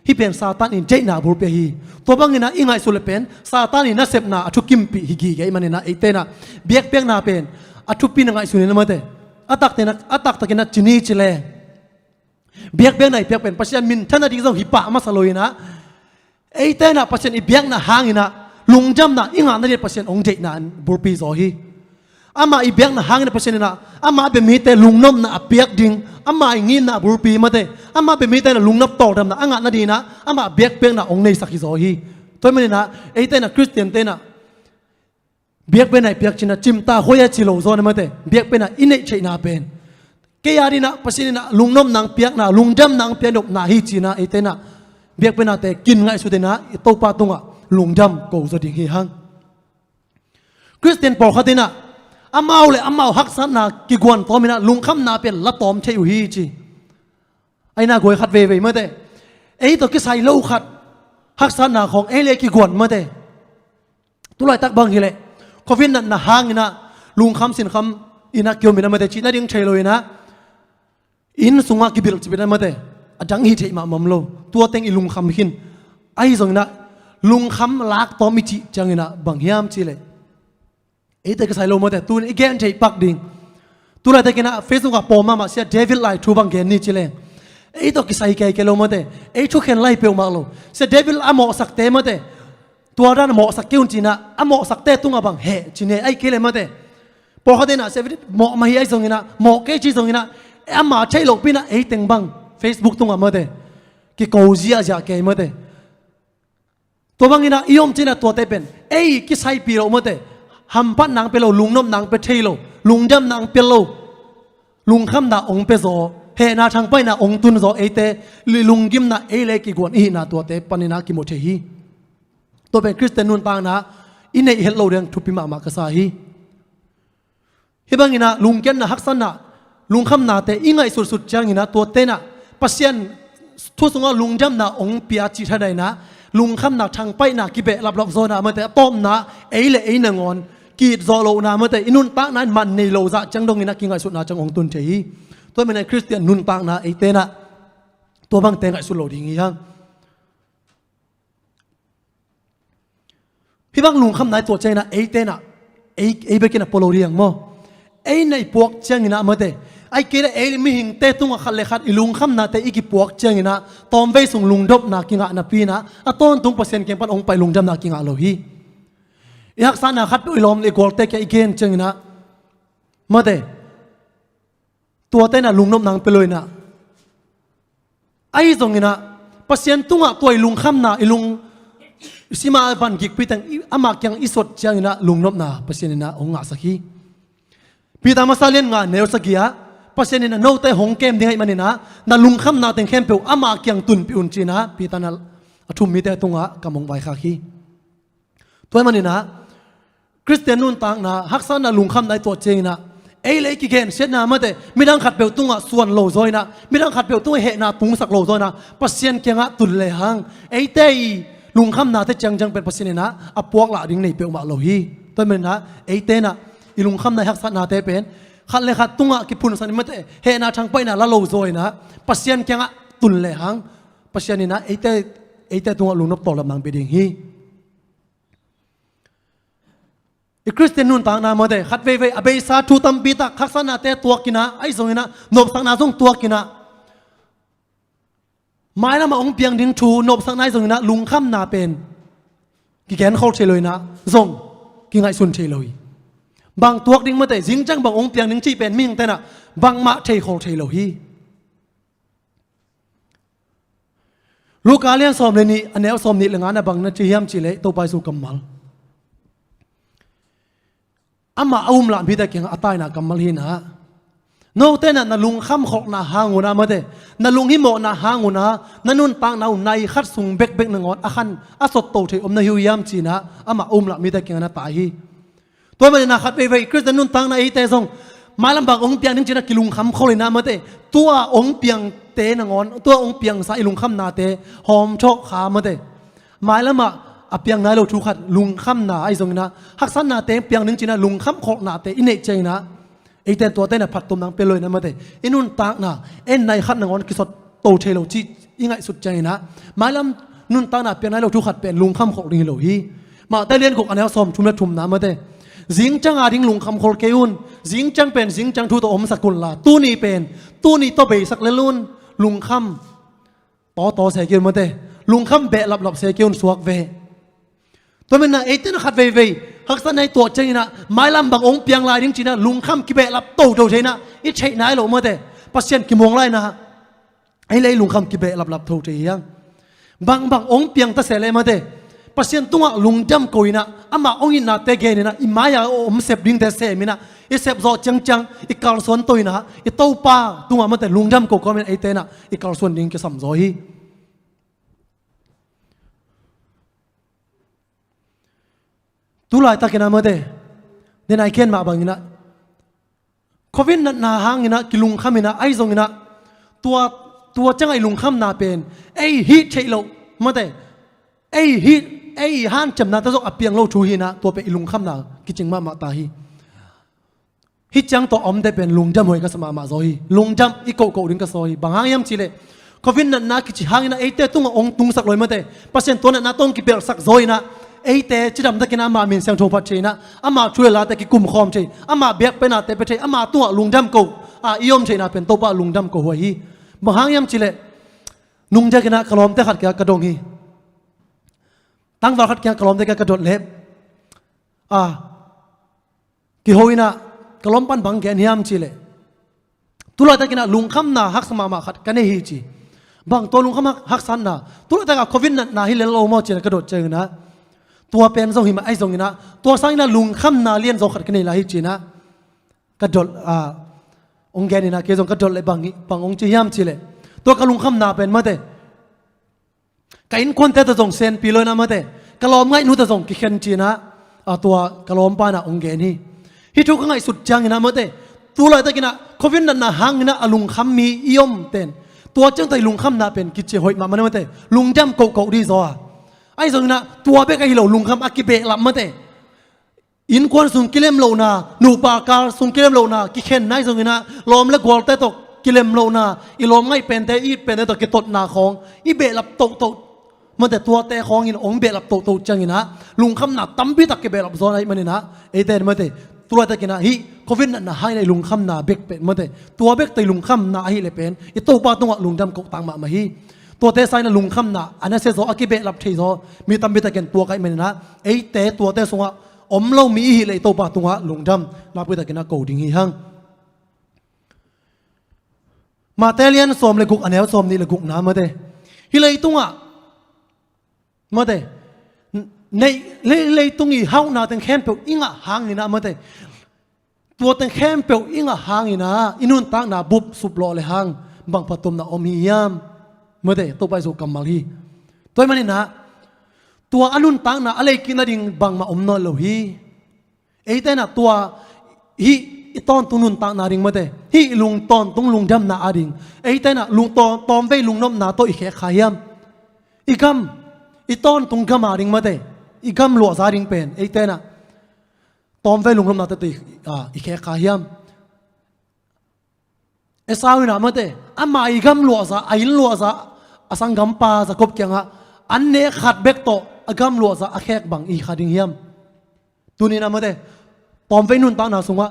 Hih pen Satan in deihna bulpi hi. Tua bangin ah i ngaihsut le pen Satan in nasepna a thukimpih hi gige ahih manin ah eite in ah biakpiakna pen a thupi na ngaihsun in ah mate, a taktakin ah, a taktakin ah ci ni ci le, biakpiakna i piak pen Pasian minthan nading zong hi pah masa lo in ah, eite in ah Pasian i biakna hangin ah lungdamna i ngah nading Pasian ong deihna bulpi zaw hi. Amah i biakna hangin ah Pasian in ah amah bia mite lungnopna a piak ding, amah i ngimna bulpi mate, amah bia mite in ah lungnop tawldamna a ngah nading in ah amah biakpiakna ong neisak hi zaw hi. Tua ahih manin ah eite in ah Khristiante in ah biakpiakna i piak ci-in ah cimtak huai a ci lo zaw in ah mate, biakpiakna i neih theihna pen kei a ding in ah Pasian in ah lungnopna ong piakna, lungdamna ong piaknopna hi ci-in ah eite in ah biakpiaknate kin ngaihsut in ah i Topa tungah lungdam ko zaw ding hi hang. Khristian pawlkhat in ah amau le amau haksatna kiguan tawm in ah lungkhamna pen la tawm thei uh hi ci. Ahi na guai khat veivei mate, ei tawh kisai lo khat haksatna khawng ei le kiguan mate. Tulaitak bang hi leh Covid natna hangin ah lungkham sinkham in ah kiom in ah mate, cih nading thei lo in ah inn sungah kibilh cip in ah mate, a dang hi theih mahmah om lo. Tua teng i lungkham khin. Ahi zongin ah lungkham lak tawm i cih ciangin ah bang hiam cih leh, eite kisai lo mate, tu-in i gen theih pak ding. Tulaitakin ah Facebook ah pawm mahmah Sia David lai thu bang gen ni ci leng, ei tawh kisai kei kei lo mate, ei thukhen lai peuhmah lo. Sia David a mawhsakte mate, tua dan a mawhsak kei un ci-in ah, a mawhsakte tungah bang heh ci ni, ahih kei leh mate, pawlkhatte in ah Sia David mawh mah hi, ahi zongin ah mawh kei ci zongin ah, ama theih lohpi in ah ei teng bang Facebook tungah mate kiko ziahziah kei mate. Tua bangin ah i om cih in ah tuate pen ei kisaipih loh mate, hamphatna ong pia lo, lungnopna ong pia thei lo, lungdamna ong pia lo, lungkhamna ong pia zaw, hehna thangpaihna ong tun zaw, eite lunggimna ei le kiguan i hihna tuate panin ah kimu thei hi. Tua pen Khristian nuntakna i neih het loh ding thupi mahmah ka sa hi. Hih bangin ah lungkiatna, haksatna, lungkhamnate i ngaihsutsut ciangin ah tuate in ah Pasian thu sungah lungdamna ong pia cih thadah in ah lungkhamna thangpaihna kibehlaplap zaw in ah mate, a tawpna ei le ei nangawn ki-it zawh lohna mate, i nuntakna in man nei lo zah ciang dongin ah kingaihsutna ciang ong tun thei hi. Tua manin ah Khristian nuntakna eite in ah tua bangte ngaihsut lo ding hi hang. Hih bang lungkhamna i tuah ciangin ah eite in ah ei, ei bekin a pua lo ding maw? Ei na i puak ciangin ah mate, ahih kei leh ei mihingte tungah khat le khat i lungkhamnate i kipuak ciangin ah tawmvei sung lungdopna kingah napi in ah a tawntung Pasian kiang pan hong pai lungdamna kingah lo hi. I haksatna khatpeuh i lawm le i gualte kiang i gen ciangin ah mate, tuate in ah lungnopna hong pia lo in ah, ahi zongin ah Pasian tungah tua i lungkhamna, i lung, i sima van gikpi teng i, amah kiang i sot ciangin ah lungnopna Pasian in ah hong ngahsak hi. Peter masa lian nga neu sagih ah Pasian in ah note hong kem ding ahih manin ah na lungkhamna teng khempeuh amah kiang tunpih un ci-in ah Peter in ah a thum mite tungah kam hong vaikhak hi. Tua ahih manin ah Khristian nuntakna haksatna lungkhamna i tuah ciangin ah ei le ei kigensiatna mate, midang khatpeuh tungah suan lo zaw in ah, midang khatpeuh tungah hehna tungsak lo zaw in ah Pasian kiangah tun lehang eite i lungkhamnate ciangciang pen Pasian in ah a puaklah ding nei peuhmah lo hi. Tua ahih manin ah eite in ah i lungkhamna i haksatnate pen khat le khat tungah kiphunsak ni mate, hehna thangpaihna la lo zaw in ah Pasian kiangah tun lehang Pasian in ah eite, eite tungah lungnop tawldamna hong pia ding hi. I Khristian nuntakna mate, khat veivei a beisa thu tampi tak haksatnate tuak in ah, ahi zongin ah nopsakna zong tuak in ah, mailam ah hong piang ding thu nopsakna ahi zongin ah lungkhamna pen kigen khol thei lo in ah zong kingaihsun thei lo hi. Bang tuak ding mate, zingciang bang hong piang ding cih pen mihingte in ah bangmah thei khol thei lo hi. Luka lian sawm le nih, a neu sawm nih le nga na bang na ci hiam cih leh Topa Jesu kammal. Amah a um lah mite kiangah a taina kammal hi in ah, note in ah na lungkham kholhna hang un ah mate, na lunghimawhna hang un ah na nuntakna uh nai khat sung bekbek nangawn a khan a sot to thei om na hi uh hiam ci-in ah amah a um lah mite kiangah na tai hi. Tua ahih manin ah khat veivei Khristian nuntakna eite zong mailam bang hong piang ding ci-in ah kilungkham khol in ah mate, tua hong piangte nangawn, tua hong piangsa i lungkhamnate hawmthawh kha mate, mailam ah a piang nai lo thu khat lungkhamna ahi zongin ah haksatnate piang ding ci-in ah lungkham kholhnate i neih ciangin ah eite in tuate in ah phattuamna hong pia lo in ah mate, i nuntakna en nai khat nangawn kisot to thei lo cih i ngaihsut ciangin ah mailam nuntakna piang nai lo thu khat pen lungkham kholh ding hi lo hi. Matthai lian guk a neu sawm thum le thumna mate, zingciang a ding lungkham khol kei un. Zingciang pen zingciang thu tawh omsak un la, tuni pen tuni tawh beisak lel un. Lungkham tawtaw se kei un mate, lungkham behlaplap se kei un suak ve. Tua ahih manin ah eite in ah khat veivei haksatna i tuah ciangin ah mailam bang hong piang lai ding ci-in ah lungkham kibehlap toto thei in ah i theih nai lo mate, Pasian kimuang lai in ah ei le ei lungkham kibehlaplap tho thei hi hang. Bang bang hong piang ta se leh mate, Pasian tungah lungdam ko in ah, amah hong itnate gen in ah, i mai-a a om sep dingte sem in ah, i sep zawh ciangciang i kalsuan to in ah, i Topa tungah mate lungdam ko kawmin eite in ah i kalsuan ding kisam zaw hi. Tu laitakin ah mate, den ai khen mah bangin ah Covid natna hangin ah kilungkham in ah, ahi zongin ah tua, tua ciangah i lungkhamna pen ei hih theih loh mate, ei hih, ei hanciamnate zong a piang lo thu hi in ah, tua pen i lungkhamna kicing mahmah ta hi. Hih ciang tawh a omte pen lungdam huai ka sa mahmah zaw hi. Lungdam i kohkoh ding ka sa hi. Bang hang hiam cih leh Covid natna kici hangin ah eite tungah hong tungsak lo hi mate, Pasian tua natna tawh hong kipelhsak zaw in ah, eite cidam takin ah ama min siangtho phat thei in ah, ama thu le late kikum khawm thei, ama biakpiaknate pia thei, ama tungah lungdam ko a i om theihna pen Topa lungdam ko huai hi. Bang hang hiam cih leh nung diakin ah ka lawmte khat kiangah ka dong hi. Tangval khat kiangah ka lawmte kiangah ka dot leh, a, kiho in ah ka lawm pan bang gen hiam cih leh, tu laitakin ah lungkhamna haksa mahmah khat ka nei hi ci. Bang tua lungkham hak-, haksatna? Tu laitakah Covid natna hi lel lo maw ci-in ah ka dot ciangin ah, tua pen zong hi mah, ahi zongin ah tua sangin ah lungkhamna lianzaw khat ka nei lai hi ci-in ah ka dot, a, hong gen in ah kei zong ka dot leh bang hi, bang hong ci hiam cih leh, tua ka lungkhamna pen mate, ka innkuante tawh zong senpi lo in ah mate, ka lawm ngaihnu tawh zong kikhen ci-in ah, a, tua ka lawmpa in ah hong gen hi. Hih thu ka ngaihsut ciangin ah mate, tu laitakin ah Covid natna hangin ah a lungkham mi i om ten, tua ciang tawh i lungkhamna pen kici hoih mahmah in ah mate, lungdam kohkoh dih zaw a. Ahi zongin ah tua bek ahi lo, lungkham a kibehlap mate, innkuan sung kilem lohna, nupa kal sung kilem lohna, kikhenna ahi zongin ah lawm le gualte tawh kilemlohna, i lawm ngaih pente, i it pente tawh kitotna khawng i behlap tohtoh, mate, tuate khawngin hong behlap tohtoh cianginah lungkhamna tampitak kibehlap zaw na ahih maninah eite in, mate, tulaitakinah hih covid natna hangin i lungkhamna bek pen, mate, tua bek tawh i lungkhamna ahih leh pen i Topa tungah lungdam kohtak mahmah hi. Tuate sanginah lungkhamna a nasia zaw, a kibehlap thei zaw mi tampitakin tua ka hih maninah eite tuate sungah om lo mi ihih leh i Topa tungah lungdam nakpitakinah ko ding hi hang. Mate lian sawm le guk, a neu sawm nih le gukna, mate, hih leitungah, mate, neih, lei, leitung i hauhna teng khempeuh i ngah hanginah, mate, tua teng khempeuh i ngah hanginah i nuntakna bup suplawh le hang bang phattuamna om hi hiam? Mate, Topa Jesu kammal hi. Tua ahih maninah tua a nuntakna a leikik nading bangmah om nawn lo hi. Eite inah tua hih i tawntung nuntakna ding, mate, hih lung tawntung lungdamna ading eite inah lung taw-, tawmvei lungnopna tawh i khek kha hiam? I gam, i tawntung gam ading, mate, i gam luahza ding pen eite inah tawmvei lungnopna tawh i, a, i khek kha hiam? Esau inah, mate, ama i gam luahza, a inn luahza, a sanggampa Jakob kiangah an nek khat bek tawh a gam luahza a khek bang i kha ding hiam? Tuninah, mate, tawmvei nuntakna sungah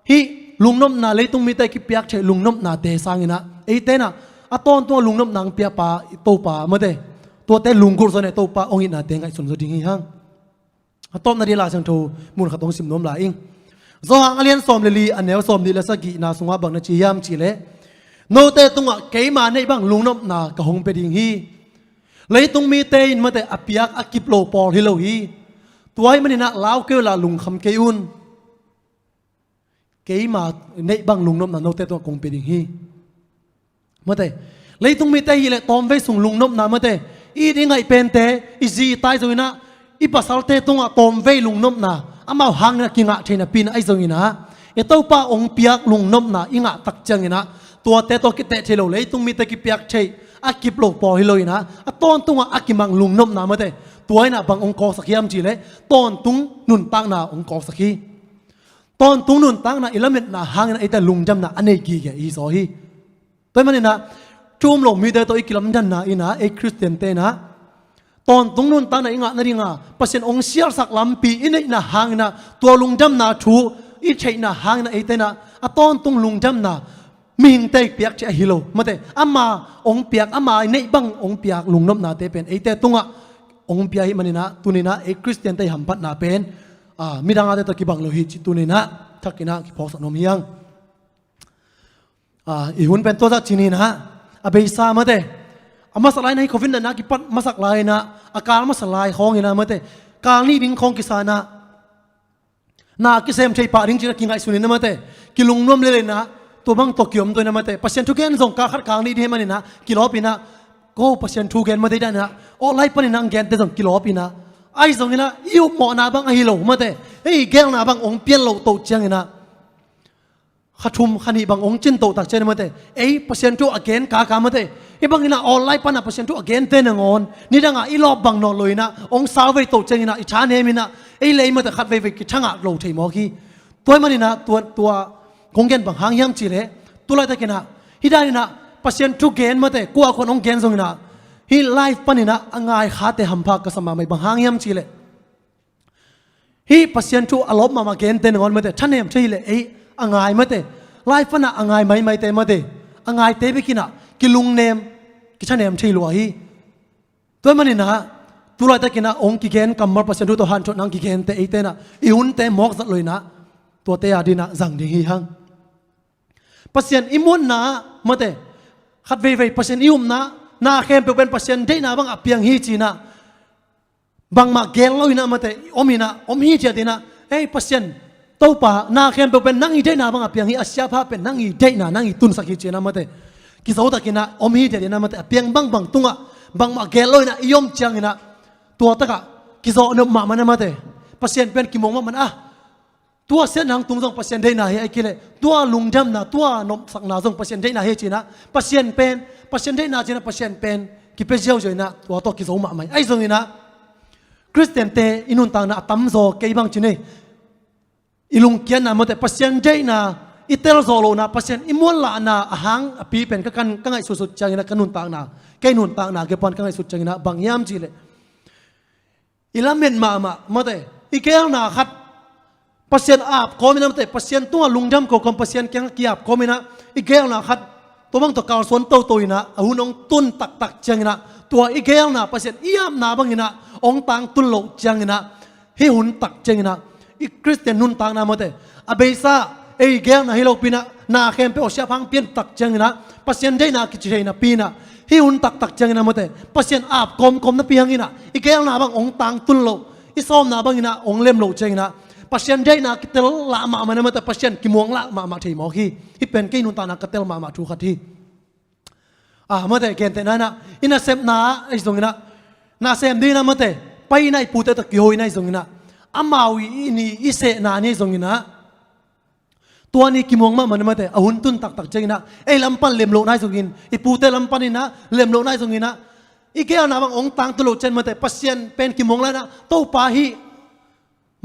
hih lungnopna, leitung mite kipiak theih lungnopnate sanginah eite inah a tawntungah lungnopna hong piapa i Topa, mate, tuate lunggulh zaw inah i Topa hong itnate ngaihsun zaw ding hi hang. A tawpna ding Lai Siangtho mun khat hong sim nuam lai ing. Johan a lian sawm le li, a neu sawm nih le sagihna sungah bang na ci hiam cihleh, note tungah keima neih bang lungnopna ka hong pia ding hi. Leitung mite in, mate, a piak a kip lo pawl hi lo hi. Tua ahih maninah lau kei unla lungkham kei un. Keima neih bang lungnopna note tungah kong pia ding hi. Mate, leitung mite hileh tawmvei sung lungnopna, mate, i it i ngaih pente, i zi i ta ahi zonginah i pasalte tungah tawmvei lungnopna, amau hanginah kingah theihna pinah ahi zonginah i Topa hong piak lungnopna i ngah tak cianginah tuate tawh kiteh thei lo, leitung mite kipiak theih a kip lo pawl hi loinah a tawntungah a kimang lungnopna, mate, tua inah bang hong kawksak hiam cihleh tawntung nuntakna hong kawksak hi. Tawntung nuntakna i lametna hanginah eite lungdamna a nei gige i hi zaw hi. Tua ahih maninah thu um lo mite tawh i kilamdanna inah ei Khristiante inah tawntung nuntakna i ngah nadinga Pasian hong sialsak lampi i neihna hanginah tua lungdamna thu i theihna hanginah eite inah a tawntung lungdamna mihingte i piak theih ahi lo, mate, ama hong piak, ama i neih bang hong piak lungnopnate pen eite tungah hong pia ahih maninah tuninah ei Khristiante i hamphatna pen, a, midangte tawh kibang lo hi cih tuninah thakinah kiphawksak nuam hi hang. A, i hun pen tua zah cininah a beisa, mate, a masak lai inah hih covid natna kipat masak lai inah a kal masa lai khawnginah, mate, kal nih ding khawng kisanah na kisem thei pah ding cinah kingaihsun inah, mate, kilungnuam lel inah tua bang tawh kiom tua inah, mate, Pasian thugen zong kal khat kal nih ding ahih maninah kilawp inah, ko Pasian thugen, mate, dah inah online paninah hong gente zong kilawp inah, ahi zonginah i upmawhna bang ahi lo, mate, ei gelna bang hong pian lo toh cianginah kha thum kha nih bang hong cin toh tak cianginah, mate, ei Pasian thu a gen kaka, mate, hih banginah online panah Pasian thu a gente nangawn nidangah i lawp bang nawn loinah hong sauvei toh cianginah i thanem inah ei le ei, mate, khat veivei kithangah lo thei mawk hi. Tua ahih maninah tua, tua kong gen bang hang hiam cihleh, tulaitakinah hih daninah Pasian thugen, mate, kua khuan hong gen zonginah hih live paninah a ngai khate hampha ka sa mahmah, bang hang hiam cihleh, hih Pasian thu a lawp mahmah gente nangawn, mate, thanem thei hileh ei a ngai, mate, live panah a ngai maimaite, mate, a ngaite bekinah kilungnem, kithanem thei lua hi. Tua ahih maninah tulaitakinah hong kigen kammal, Pasian thu tawh hanthotna hong kigente eite inah i hunte mawk zat loinah tuate adinah zang ding hi hang. Pasian i muanna ah, mate, khat veivei Pasian i upna, na khempeuh pen Pasian deihna bangah piang hi cinah bangmah gen loinah, mate, om inah, om hi ciatinah, ei Pasian, Topa, na khempeuh pen nang i deihna bangah piang hi, a siapa pen nang i deihna, nang i tunsak hi cinah, mate, kizotakinah om hi ciatinah, mate, a piang bangbang tungah bangmah gen loinah i om cianginah tua takah kizawh nop mahmah inah, mate, Pasian pen kimuang mahmah inah, ah, tua siatna hong tung zong Pasian deihna hi, ahih kei leh tua lungdamna, tua nopsakna zong Pasian deihna hi cinah, Pasian pen, Pasian deihna cinah Pasian pen kipia ziauziau inah tua tawh kizo mahmah hi. Ahi zonginah Khristiante i nuntakna a tamzaw kei bang cin ei, i lungkiatna, mate, Pasian deihna I tel zawh lohna, Pasian i muanlahna a hang a pi pen ka, kan, ka ngaihsutsut ciangin ah ka nuntakna, kei nuntakna kipan ka ngaihsut ciangin ah bang hiam cih leh, i lamet mahmah, mate, i geelna khat Pasian ap kawm in ah, mate, Pasian tungah lungdam ko kawm, Pasian kiangah ki-ap kawm in ah, i geelna khat tua bang tawh kalsuan toto in ah, a hun hong tun taktak ciangin ah, tua i geelna, Pasian i apna bangin ah hong tangtun loh ciangin ah, hih hun tak ciangin ah, i Khristian nuntakna, mate, a beisa ei geelna hi lopi in ah, na khempeuh a siaphang pian tak ciangin ah, Pasian deihna kici thei napi in ah, hih hun taktak ciangin ah, mate, Pasian ap kawmkawm napi hangin ah, i geelna bang hong tangtun loh, i sawmna bangin ah hong lem loh ciangin ah, Pasian deihna kitel lah mahmah in ah, mate, Pasian kimuang lah mahmah thei mawk hi. Hih pen kei nuntakna ka tel mahmah thu khat hi. Ah, mate, gentehna in ah, i nasepna ahi zongin ah, nasem ding in ah, mate, pai in ah, i pute tawh kiho in ah ahi zongin ah, amau i, i ni, i sehna ni ahi zongin ah, tua ni kimuang mahmah in ah, mate, a hun tun taktak ciangin ah, ei lam pan lem lohna ahi zongin, i pute lam panin ah lem lohna ahi zongin ah, i geelna bang hong tangtun loh ciang, mate, Pasian pen kimuang lah in ah, Topa hih,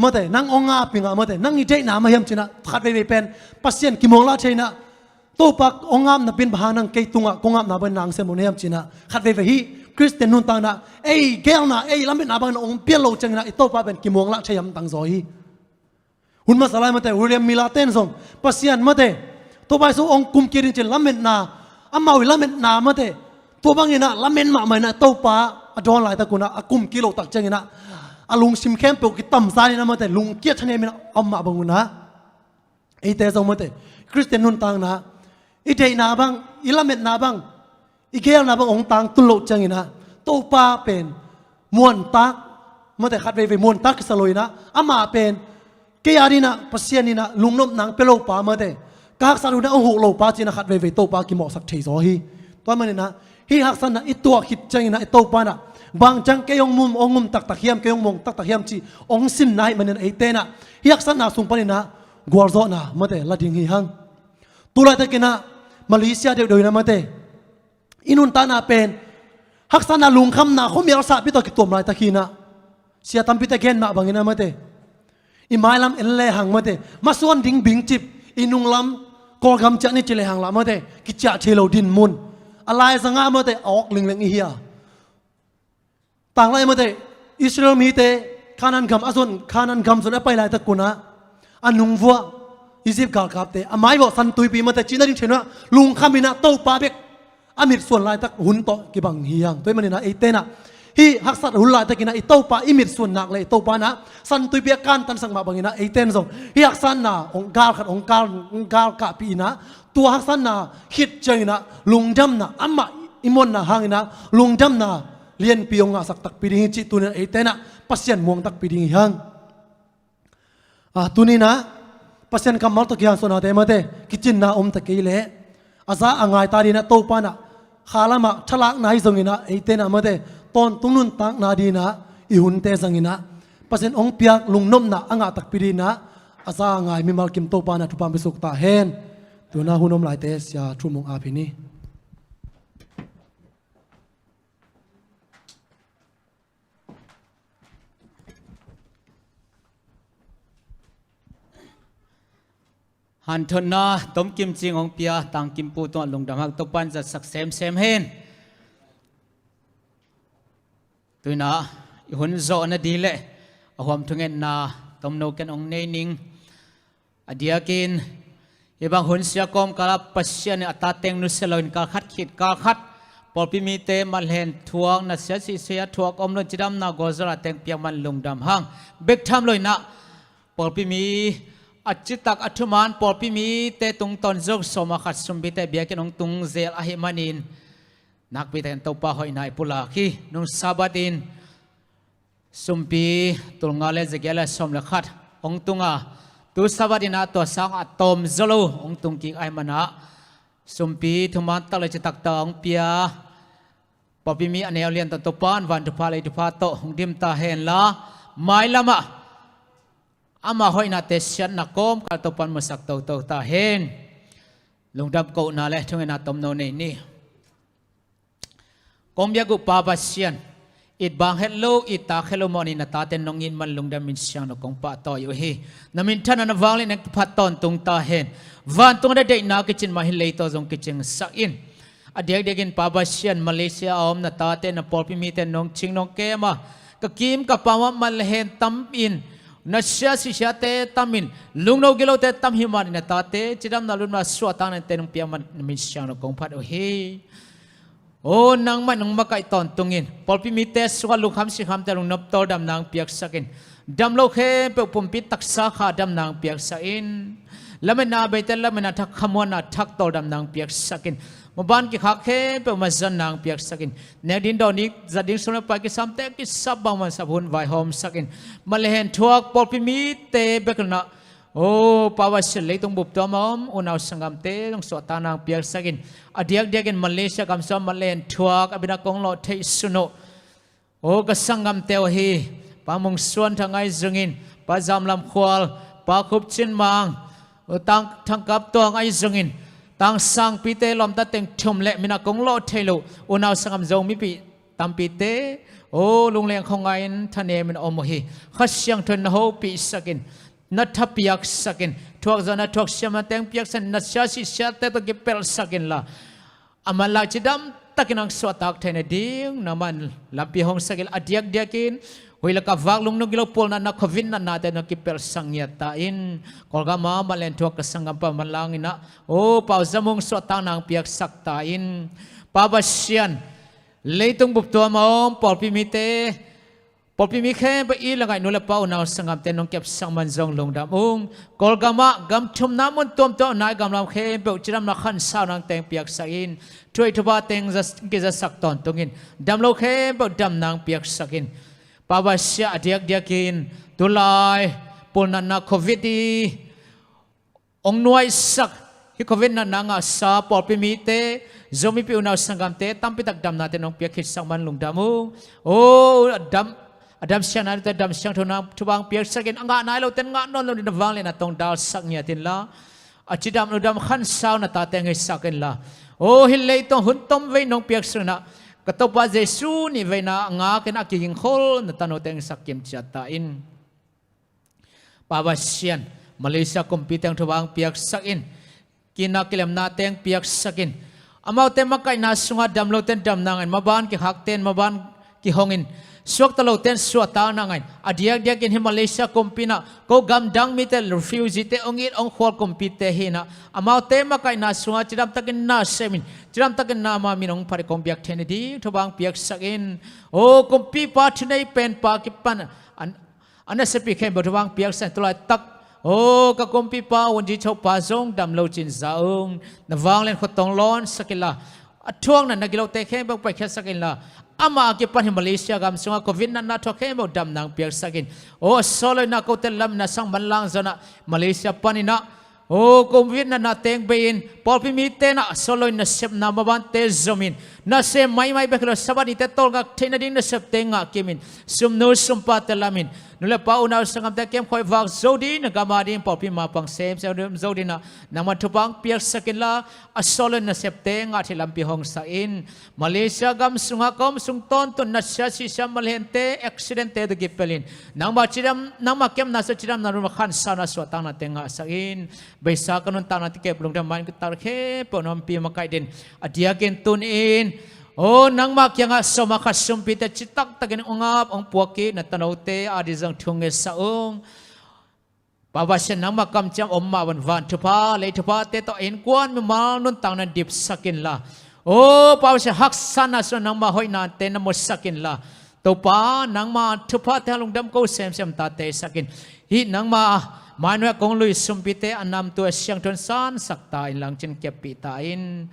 mate, nang hong ap ing ah, mate, nang i deihna mah hiam ci in ah, khat veivei pen Pasian kimuang lah thei in ah, Topa hong ap napi in bang hang nang kei tungah kong apna bang nang sem lo na hiam ci in ah, khat veivei hih Khristian nuntakna, ei geelna, ei lametna bangin ah hong pian loh ciangin ah, i Topa pen kimuang lah thei hamtang zaw hi. Hun masa lai, mate, William Miller ten zong, Pasian, mate, Topa Jesu hong kum kik ding ci in lametna, amau i lametna, mate, tua bangin ah lamet mahmah in ah, Topa a dawn laitak un ah, a kum kik loh tak ciangin ah, a lungsim khempeuh kitamzan in ah, mate, lungkia thanem in ah a om mah bang un ah, eite zong, mate, Khristian nuntakna, i deihna bang, i lametna bang, i geelna bang hong tangtun loh ciangin ah, Topa pen muantak, mate, khat veivei muantak kisa lo in ah, amah pen kei adingin ah, Pasian in ah lungnopna hong pia lopa, mate, ka haksat hun ah hong huh lopa ci in ah, khat veivei Topa kimawhsak thei zaw hi. Tua manin ah, hih haksatna i tuah khit ciangin ah, i Topa in ah bang ciang kei hong mum, hong mum taktak hiam, kei hong muang taktak hiam cih hong sinna ahih manin ah, eite in ah hih haksatna sung panin ah gualzawhna, mate, la ding hi hang. Tu laitakin ah Malaysia deuhdeuh in ah, mate, i nuntakna pen haksatna, lungkhamna, khuamial sahpi tawh kituam laitak hi in ah, sia tampite gen mah bangin ah, mate, i mailam en lehang, mate, masuan ding bingcip, i nunglam Kawlgam ciah ni ci lehang lah, mate, kiciah thei lo dinmun, a laizang ah, mate, a awk lingleng i hi a. Tanglai, mate, Israel mite Kanaan gam a zon, Kanaan gam zon a pai laitak un ah, a nungvuah Egypt galkapte a maivuah San Tuipi, mate, cihna ding thei lo in ah, lungkham in ah Topa bek a mitsuan laitak hun tawh kibang hi hang. Tua ahih manin ah eite in ah hih haksat hun laitakin ah i Topa i mitsuan nak leh, i Topa in ah San Tuipi a kantansak mah bangin ah, eite in zong hih haksatna hong gal khat, hong gal, hong galkapih in ah, tua haksatna khit ciangin ah lungdamna, amah i muanna hangin ah lungdamna lianpi hong ngahsak takpi ding hi cih tuni in ah eite in ah Pasian muang takpi ding hi hang. Ah, tuni in ah Pasian kammal tawh kihansuahnate, mate, kicinna om ta kei leh, a za a ngai ta dingin ah Topa in ah kha lamah thalakna ahi zongin ah, eite in ah, mate, tawntung nuntakna dingin ah i hunte zangin ah, Pasian hong piak lungnopna a ngah takpi dingin ah, a za a ngai mimal kim Topa in ah thupha hong pia suk ta hen. Tu in ah hun om laite Sia Thum hong ap hi ni. Hanthotna tomkim cing hong pia Tangkimpu tungah lungdam hang, Topa in zatsak semsem hen. Tu in ah i hun zawhna ding leh a huam thungetna tomno ken hong nei ning. A diakin hih bang hun sia kawmkal ah Pasian in a tate nusia loin kal khat khit kal khat pawlpi mite manlen thuak, nasia sihsia thuak om loin cidamna gualzawhna teng piak man lungdam hang. Bek tham lo in ah pawlpi mi, a citak a thuman pawlpi mite tungtawn zong sawm ah khat sumpite biakinn hong tung zel ahih manin, nakpi takin Topa hoihna i pulak hi. Nung Sabbath in sumpi tulnga le zagiat le sawm le khat hong tung a, tu Sabbath in ah tua sang a tawm zaw lo hong tung kik ahih manin ah, sumpi thuman tak le citak tak hong pia pawlpi mi a neu lian tawh Topa in van thupha lei thupha tawh hong dim ta hen la, mailam ah ama hoihnate siatna kawmkal Topa in musak toto ta hen. Lungdam kohna le thungetna tomno nei ni. Kong biak uh Pa Pasian, It bang het lo, it tak het lo mawh ni, na tate nong it man lungdam in siang na kong pahtawi uh hi. Na minthanna na vangliatna kiphat tawntung ta hen. Vantung a deihna kicin mah hi, leitungah zong kicingsak in. A diakdiakin Pa Pasian, Malaysia a om na tate, na pawlpi mite nong cing nong kem a, ka kim ka pam ah man le hen tam in, na sia sisiate tam in, lungno gilote tam hi man in, na tate cidamna lutna suahtaknate nong piak man na min siang na kong phat uh hi. O, nangmah nong makaih tawntung in, pawlpi mite sungah lungkham sikhamte lungnop tawldamna hong piaksak in. Dam lo khempeuh pumpi taksa kha damna hong piaksak in. Lametna beite lametna thak, khamuanna thak tawldamna hong piaksak in. Maban kikhak khempeuh mazanna hong piaksak in. Nek ding, dawn ding, zat ding, sum le pai kisamte kisap bangmah sap hun vaihawmsak in. Mah le hen thuak pawlpi mite bek lo-in ah, o, Pa Pasian, leitung bup tuam a om unau sanggamte zong suahtakna hong piaksak in. A diakdiakin Malaysia gam sungah mah le hen thuak a bina kong lawh theih sun uh, o, ka sanggamte uh hi. Pa Mung Suan Thang ahi zongin, Pa Zam Lam Khual, Pa Khup Cin Mang, o, Tang Thang Kap Tuang ahi zongin, Tang Sang Pite lawmta teng thum le mina kong lawh thei lo unau sanggam Zomi pi tampite, o, lungleng khuangaih in thanem in om uh hi. Kha Siangtho in na hopihsak in, na thapiaksak in, thuak zawhna thuak siamna teng piaksak in, na sia sisiate tawh kipelhsak inla, a manlak cidam takin hong suahtak theih nading nangmah in lampi hong sak inla, a diakdiakin huih le ka vak lungno gilo pual natna, Covid natnate nong kipelhsak ngiat ta in. Kawlgam ah mah le hen thuak ka sanggampa manlang in ah, o, Pau Za Mung suahtakna hong piaksak ta in. Pa Pasian, leitung bup tuam a om pawlpi mite, pawlpi mi khempeuh it le ngaih nu le pa unau sanggamte nong kepsak man zong lungdam ung. Kawlgam ah gam thumna mun tuamtuam nai gamlam khempeuh cidamna khansauna hong teng piaksak in. Thuhoih thupha teng za, kizasak tawntung in. Dam lo khempeuh damna hong piaksak in. Pa Pasian, a diakdiakin tulai pual natna Covid i hong nuaisak, hih Covid natna ngahsa pawlpi mite, Zomi pi unau sanggamte tampi tak damnate nong piak khitsak man lungdam ung. O, a dam, a dam siangna te dam siangthona thupha hong piaksak in, a ngah nai lote in ngah nawn lo ding na vangliatna tawh hong dalsak ngiat inla, a cidam ludam khansauna tate hong hisak inla, o, hih leitung hun tom vei nong piaksak in ah, ka Topa Jesu nih veina a ngak in a kigingkhol na tanote hong hisak kim ciat ta in. Pa Pasian, Malaysia kumpi teng thupha hong piaksak in. Ki-itna kilemna teng piaksak in. Amaute makaihna sungah dam lote in damna ngah in, maban kikhakte in maban kihong in, suakta lote in suahtakna ngah in. A diakdiakin hih Malaysia kumpi in ah ko gamdang mite, refugee-te, hong it hong khual kumpite hi in ah, amaute makaihna sungah cidam takin na sem in, cidam takin nangma min hong phat in kong biak theih nading thupha hong piaksak in. O, kumpipa thunei penpa kipan an A nasepi khempeuh thupha hong piaksak in. Tulaitak, o, ka kumpipa Wun Ji Cho pa zong dam lo ci-in za ung. Na vanglian khut tawh hong lawnsak inla, a thuak natna gilote khempeuh paikhiatsak inla, amah a kipan hih Malaysia gam sungah Covid natna thuak khempeuh damna hong piaksak in. O, a sawt loin ah kote lam in ah sang manlang zawhna Malaysia panin ah, o, Covid natna teng bei-in pawlpi mite in ah a sawt loin nasepna mabante zom in, nasem maimai bek hi lo, Sabbath nite tawlngak theih nading nasepte ngah kim in, sumnu sumpate lam in, nu le pa unau sanggamte kemkhawh vak zo ding, na gam a ding pawlpi mapang semsem zo ding in ah nangman thupha hong piaksak inla, a sawt loin nasepte ngah theih lampi hong sak in. Malaysia gam sungah ka om sung tawntung na sia sisia malhente, accident-te tawh kipelh in, nangma cidam, nangma kepna sungah cidamna lutna khansauna suahtaknate ngahsak in. Beisa ka nuntakna tekep lungdam main ka tak khempeuh na ompih makaih dingin a diakin tuni-in, o, nangma kiangah sawm a khat sumpite citak takin hong ap hong puak kik na tanote ading zong thu ngetsak ung. Pa Pasian, nangma kamciam om mah bangin van thupha, lei thuphate tawh innkuan mimal nuntakna dipsak inla, o, Pa Pasian, haksatna sungah nangma hoihnate na musak inla, Topa, nangma thuphate hang lungdam ko semsem tate sak in. Hih nangma mainuai ah kong lui sumpite a namtui a siangtho in sansak ta inla, hong cinkhiatpih ta in.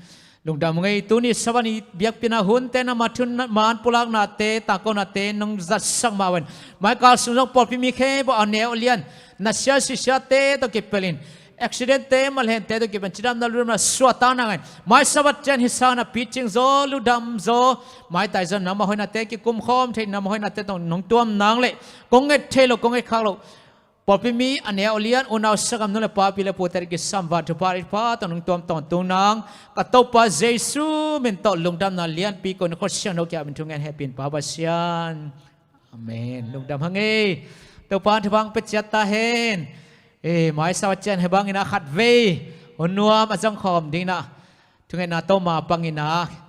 Lungdam ngei, tuni Sabbath ni biakpiakna hunte, nangma thu man pulaknate, tangkonate nong zatsak mah bangin, maikal sung zong pawlpi mi khempeuh a neu a lian, na sia sisiate tawh kipelh in, accident-te malhente tawh kipelh in cidamna lutna suahtakna ngah in, mai Sabbath ciang hih sangin a picing zaw, lungdam zaw, maitai zaw, nangma hoihnate kikumkhawm thei, nangma hoihnate tawh nong tuam nang leh kong nget thei lo, kong nget khak lo, Pawlpi mi a neu a lian, unau, sagam, nu le pa, pi le pu te kisam, van thupha, ri pha tawh nungtuam tawntung nang ka Topa Jesu min tawh lungdamna lianpi ko, na khut siangtho kiang in thungen hehpih in Pa Pasian. Amen. Lungdam hang ei. Topa thupha hong pia ciat ta hen. E, maisau a cian he bangin a khat vei hun nuam a zong khawm dingin ah thungetna tawh ma pangin ah